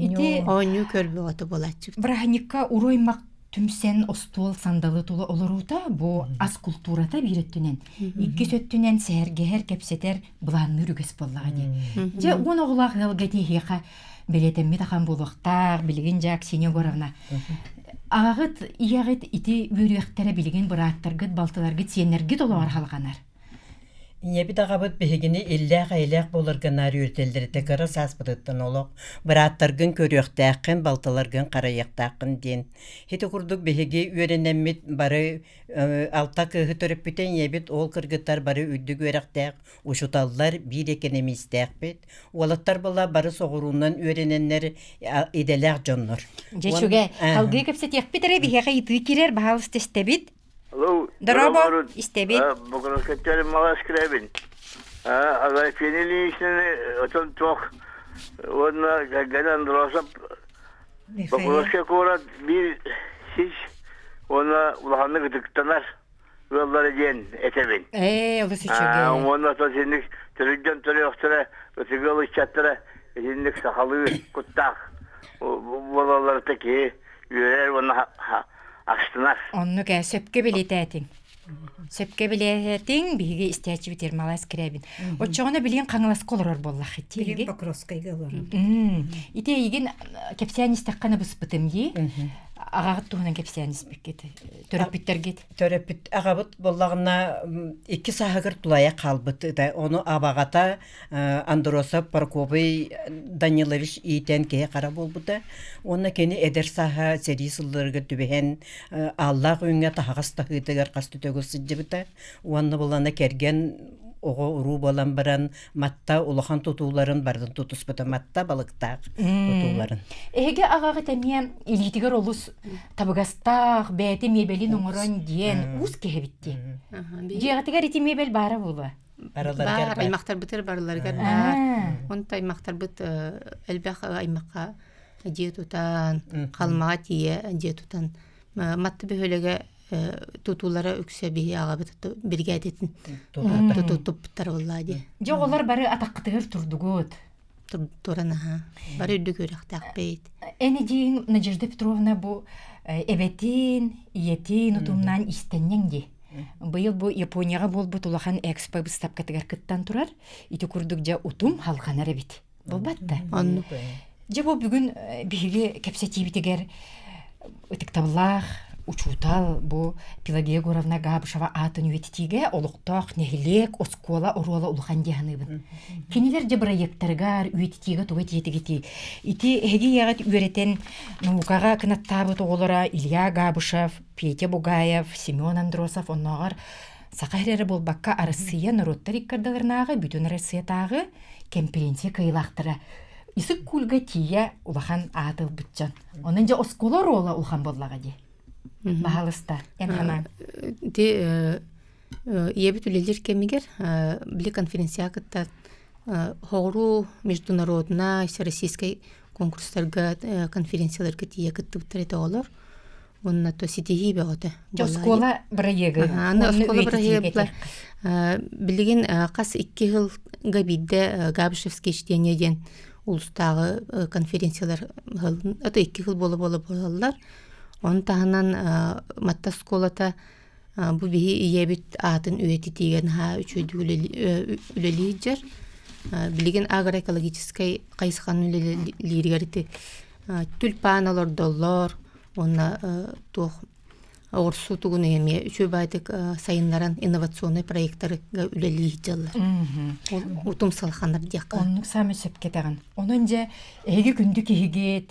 ити оонньуу көр бөҕөтө буолааччы бырааһынньыкка уруймак түмсэн остуол сандалы тула олоруута бу ас култуурата биир өттүнэн иккис өттүнэн сэһэргэһэр кэпсэтэр былаанныыр үгэс буоллаҕа дии дьэ уон оҕолоох ыалга тиһиэхэ бэлиэтэммит ахан буолуохтаах билигин дьэ Аксинья Егоровна аҕаҕыт ийэҕит ити үөрүөхтэрэ билигин бырааттаргыт балтыларгыт сиэннэргит олоҕор халҕанар Ийэбит аҕабыт биһигини иллээх-эйэлээх буоларга наар үөрэтэллэрэ кыра сааспытыттан олох бырааттаргын көрүөхтээххин, балтыларгын харайыахтааххын диэн. Ити курдук биһиги үөрэнэммит бары алта кыыһы төрөппүтэ ийэбит ол кыргыттар бары үрдүк үөрэхтээх учууталлар, биир экэнэмиистээхпит. Уолаттар була бары соҕуруунан үөрэнэннэр идэлээх дьоннор. Дьэ үчүгэй. Салгыы кэпсэтиэхпит эрэ биһиэхэ ыйытыы киирэр, баһаалыста истэбит. Алло, Дорообо, истэбит. Бокуруоскаттан малас кирэбин. Агафья Ильиничнаны отон туох уонна Гаган Андросов Бокуруоска куорат биир сис уонна улаханнык ытыктанар ыаллара диэн этэбин. Ээ, олус үчүгэй. Уонна отон синник төрүддэн төрүөхтэрэ, ытыгыл ыччаттара итинник сахалыы куттаах буолалларыта киһи үөрэр уонна астынар. Оннук ээ, сөпкө билитээтиҥ. Сөпкө билээтиҥ, биһиги истээччибит Ермолай Скрябин. Оччоҕуна билигин Хаҥаласка олорор буоллах ити. Билигин Покровскайга олорор. Ити эйигин кэпсээн истэххинэ быспытым дии. Аҕаҕыт туһунан кэпсээн испиккит. Төрөппүттэргит. Төрөппүт аҕабыт буоллаҕына икки сааһыгар тулайа хаалбыт. Ону абаҕата Андросов Прокопий Данилович иитэн киһи хара буолбута уонна кини эдэр сааһа сэрии сылларыгар түбэһэн ааллаах үүҥҥэ таһаҕас таһыытыгар хас да төгүл сылдьыбыта уонна булана кэргэн оҕо уруу буолан баран Матта улахан тутууларын барытын тутуспута Матта балыктаах тутууларын. Эһиги аҕаҕыт эмиэ илиитигэр олус табыгастаах бэйэтэ миэбэлин оҥорон диэн уус киһи эбит дии. Дьиэҕитигэр ити миэбэл баара буолуо? Барыларыгар аймахтарбытыгар барыларыгар баар. Онто аймахтарбыт элбэх аймахха дьиэ тутан, Халымаҕа тиийэ дьиэ тутан Матта бөһүөлэгэ тутуулара үксэ биһи аҕабыт биригээдэтин туппуттар буоллаа дии. Дьэ оҕолор бары атаххытыгар турдугут. Туран аха. Бары үрдүк үөрэхтээхпит. Эн эдьиийиҥ Надежда Петровна бу эбэтин, ийэтин утумнаан иистэнньэҥ дии. Быйыл бу Японияҕа буолбут улахан экспо быыстапкатыгар кыттан турар. Ити курдук дьэ утум халҕанар эбит. Буолбат да? Оннук. Дьэ бу бүгүн биһиги кэпсэтиибитигэр ытыктабыллаах учуутал бу Пелагея Егоровна Габышева аатын үйэтитиигэ олохтоох нэһилиэк, оскуола оруола улахан дии саныыбын. Кинилэр дьэ бырайыактарыгар үйэтитиигэ тугу этиэтигитий? Ити эһиги ийэҕит үөрэтэн наукаҕа кынаттаабыт оҕолоро Илья Габышев, Петя Бугаев, Семен Андросов оннооҕор саха эрэ буолбакка Арассыыйа норуоттар иккардаларынааҕы бүтүн Россиятааҕы кэмпириэнсийэ кыайыылаахтара. Исык кульга тиийэ улахан аат ылбытчан. Онон дьэ оскуола оруола улахан буоллаҕа дии. Баһалыста, эн ханаан. Ити ийэбит үлэлиир кэмигэр били конференцияҕа кытта Хоҕуруу международнай, всероссийскай конкурстарга, конференцияларга тиийэ кыттыбыттар этэ оҕолор. Уонна то ситиһии бөҕөтө. Оскуола бырайыагы. Аны оскуола бырайыага билигин хас икки сылга биирдэ Габышевские чтения диэн улустааҕы конференциялар это икки сыл буола-буола буолаллар. Ону таһынан Матта оскуолата Бу биһи ийэбит аатын үйэтитиигэ наһаа үчүгэйдик үлэлиир дьэр. Билигин агроэкологическай хайысханы үлэлииригэр ити тюльпан олордоллор уонна туох оҕурсу тугун эмиэ үчүгэй баайдык сайыннаран инновационнай проектарга үлэлии сылдьаллар. Утум салханар диэххэ. Оннук саамай сөпкө этэҕин. Онон дьэ эһиги күндү киһигит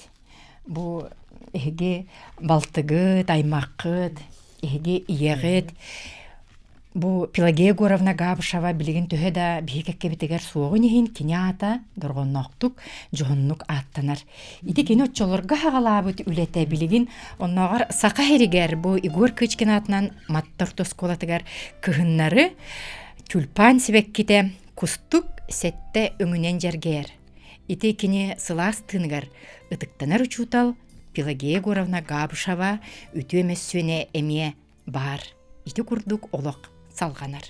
бу эһиги балтыгыт, аймаххыт, эһиги ийэҕит бу Пелагея Егоровна Габышева билигин төһө да биһи кэккэбитигэр суоҕун иһин кини аата дорҕонноохтук, дьоһуннук ааттанар. Ити кини оччолорго хаҕалаабыт үлэтэ билигин оннооҕор Саха сиригэр бу Егор Кычкин аатынан Матта орто оскуолатыгар кыһыннары тюльпан сибэккитэ кустук сэттэ өҥүнэн дьэргэйэр. Ити кини сылаас тыыныгар ытыктанар учуутал Пелагея Егоровна Габышева үтүө мөссүөнэ эмиэ баар. Ити курдук олох салҕанар.